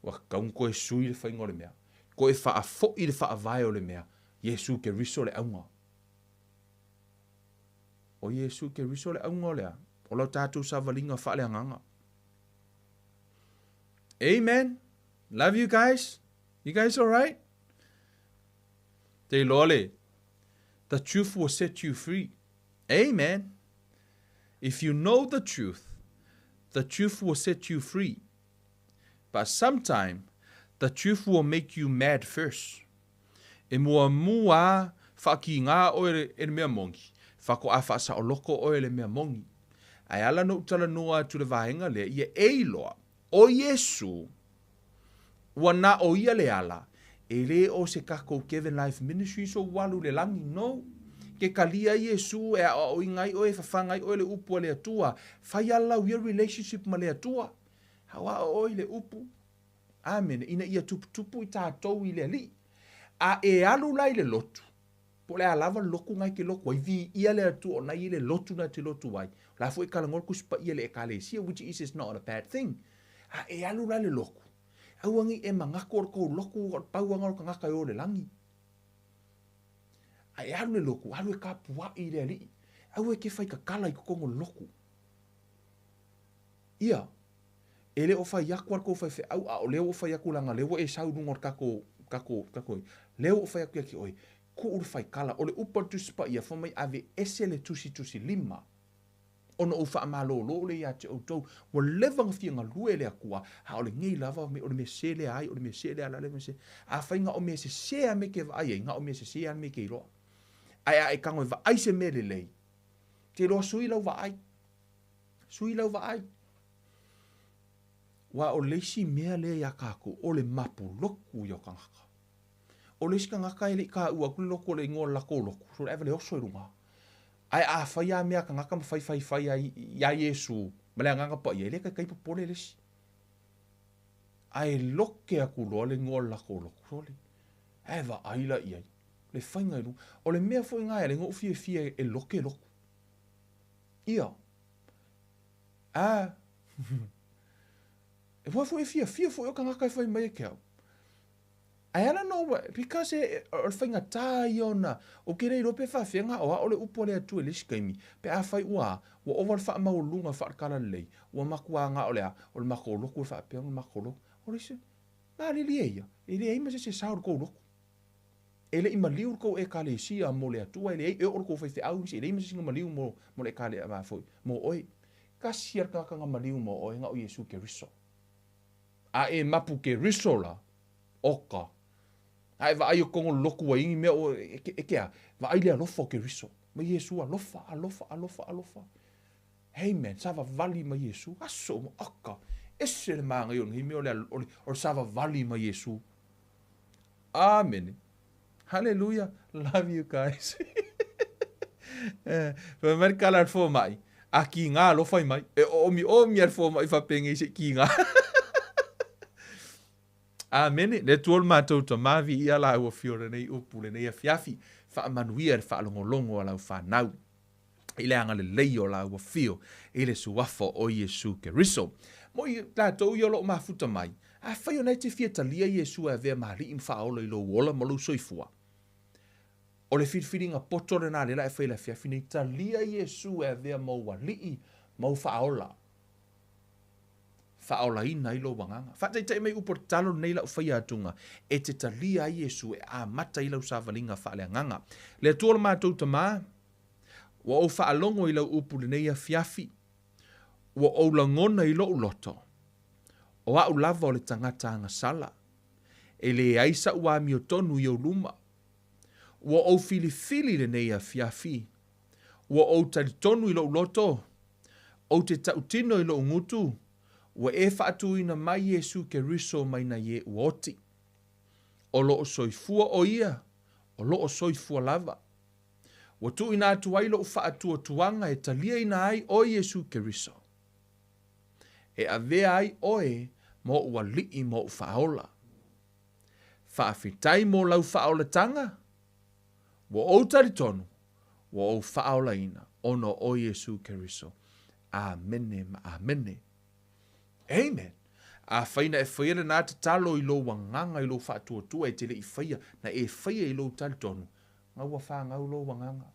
Ua tatau ona toe sui le faiga o le mea, toe faafoʻi le faavae o le mea, Iesu Keriso le auga. O Iesu Keriso le auga o le a? O la tatou savaliga faaleagaga. Amen. Love you guys. You guys all right? Te iloa le, the truth will set you free. Amen. If you know the truth, the truth will set you free. But sometime, the truth will make you mad first. E muamua faakīgā oe e le mea moni, faatoa faasaoloko oe e le mea moni. Ae ala ona ou talanoa atu i le vaega lea, ia e iloa, o Iesu, ua na o ia le ala, e le o se tatou Kevin Life Ministries ou alu i le lagi, no. Ke talia Iesu e aoaoina ai oe, e fafaga ai oe le upu a le Atua, fai ala lau ia relationship ma le Atua. Haua'o oe i le upu, Amene, ina ia tuputupu i tatou i le Alii. A e alu la i le lotu, po o le a lava le lotu na e te lotu ai, viia le Atua o na e i ai le lotu na e te lotu ai, o la foi e talanoa le Tusi Paia i le Ekalesia, which is is not a bad thing. A e alu la i le lotu, aua nei e manatu o le tou lotu o le pau lava lena o le tagata e o i le lagi. A e alu i le lotu, alu e tapuai i le Alii. Aua e te faitatala i totonu o le lotu. Ia, e le o fai atu a le tou faifeau, a o lea ua ou fai atu leaga o lea ua e sau i luga o le tatou, tatou, tatou, lea ua ou fai atu ia te oe, tuu le faikala, o le upu a le Tusi Paia, fai mai aveese le tusitusilima, ona ou faamalolo lea ia te outou, ua leva ona fia galue le Atua, a o lenei lava o le mea sese lea ai, o le mea sese lea la le mea sese. Afai na o mea sese lava mea e te vaai ai, na o mea sese lava mea e te iloa. Ae a e tago e vaai se mea lelei, te iloa sui lau vaai. Sui lau vaai. Aua o le isi mea lea iā kākou, o le mapuloku ia o tagata. O le isi tagata e le i taua atu le lotu o le igoa o le latou lotu, so le ave le oso i luga. Ae afai lava mea a tagata ma fai fai fai ai iā Iesu ma le Agaga Paia, e le taitai popole le isi. Ae loke atu loa le igoa o le latou lotu, sole, ae vaai la i ai, le faiga i luga. O le mea foi lena e ala ai ona ou fiafia e loke lotu. Ia. A. E ua foi e fiafia foi o tagata e fai mai e ke au. Ae ala no ua, because e, o le faigata ia ona, ou te le iloa pe faafefea na o ao le upu a le Atua i le isi taimi, pe afai ua, ua ova le faamaualuluga faale-talalelei, ua matua na o le a, o le matou lotu e faapea ona matou lotu. O le isi, malilie ia, e leai ma se isi e sao i le tou lotu. E le i maliu le tou Ekalesia mo le Atua, e leai, e oo le tou faifeau, e leai ma se isi na maliu mo, mo le Ekale, a foi, mo oe. Tasi a le tagata na maliu mo oe, na o Iesu Keriso. A e mapu Keriso la, oka. A e vaai o totonu o le lotu ua i ai ni mea o, e, e ke a, vaai le alofa o Keriso. Ma Iesu alofa, alofa, alofa, alofa. Hey man, savavali ma Iesu, aso uma, oka. Ese le manaia o lenei mea o le, o le, o le savavali ma Iesu. Amene. Hallelujah. Love you guys. Fai mai le tala a le fomai, a kīgā loa fai mai. E oomi oomi a le fomai faapenei se i kīgā. Amene. Le Atua o le matou Tama, viia lāua afio i lenei upu lenei afiafi. Faamanuia le faalogologo a lau fanau i le agalelei o lāua afio i le Suafa o Iesu Keriso. Mo i latou ia o lo o mafuta mai, afai o na e te fia talia Iesu e avea ma Alii ma Faaola i lou ola ma lou soifua, o le filifiliga poto lena lea la e fai i le afiafi nei, talia Iesu e avea ma ou Alii ma ou Faaola. Faaolaina ai lou agaga. Faataitai mai upu o le tatalo lenei lau faia atuga, e te talia ai Iesu e amata ai lau savaliga faaleagaga. Le Atua o le matou Tama, ua ou faalogo i lau upu lenei afiafi, ua ou lagona i lou loto, o a'u lava o le tagata agasala, e leai sa'u amiotonu i ou luma. Ua ou filifili lenei afiafi, ua ou talitonu i lou loto, ou te tautino i lou gutu, ua e faatuina mai Iesu Keriso mai nai e ua oti. O loo soifua o ia, o loo soifua lava. Ua tuuina atu ai lou faatuatuaga e taliaina ai oe Iesu Keriso. E avea ai oe ma o'u Alii ma o'u Faaola. Faafetai mo lau faaolataga, ua ou talitonu, ua ou faaolaina ona o oe Iesu Keriso. Amene ma amene. Amen. Afai na e faia lena tatalo i lou agaga i lou faatuatua e te le i faia, na e faia i lou talitonu, na ua fanau lou agaga.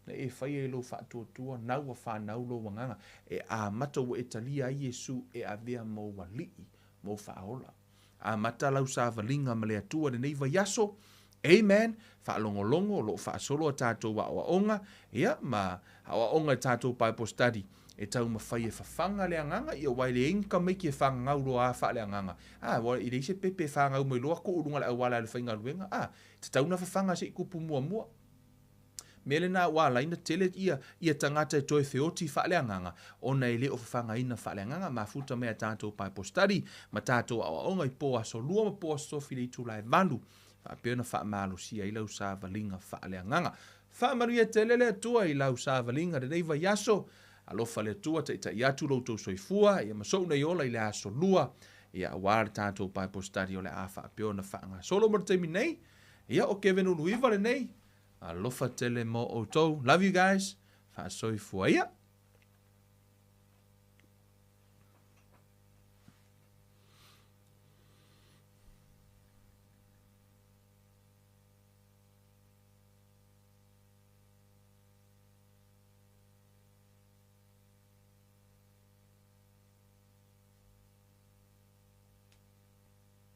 Na e faia i lou faatuatua, na ua fanau lou agaga. E amata ua e talia ai Iesu e avea ma ou Alii ma ou Faaola. Amata lau savaliga ma le Atua lenei vaiaso. Amen. Faalogologo o lo o faasolo a tatou aoaoga, ia, ma aoaoga i tatou Bible study e taumafai e fafaga le agaga, ia, aua e leai ni tamaiti e fagagau loa a faaleagaga. A, ua e leai se pepe e fagau mai loa tuu i luga o le auala e alu e faigaluega. A, e tatau ona fafaga se i tupu muamua. Mea lena ua ala ai ona tele ia ia tagata e toe feoti faaleagaga ona e le o fafagaina faaleagaga. Mafuta mai a tatou Bible study ma tatou aoaoga i po aso lua ma po aso tofi i le itula e valu, faapea ona faamalosia ai lau savaliga faaleagaga. Faamanuia tele le Atua i lau savaliga lenei vaiaso. Alofa le Atua taitai atu lo outou soifua ia ma so'u nei ola i le aso Lua, ia auā le tatou Bible study o le a faapea ona faagasolo mo le taimi nei. Ia o Kevin Uluiva lenei. Alofa tele mo outou. Love you guys. Faasoifua ia.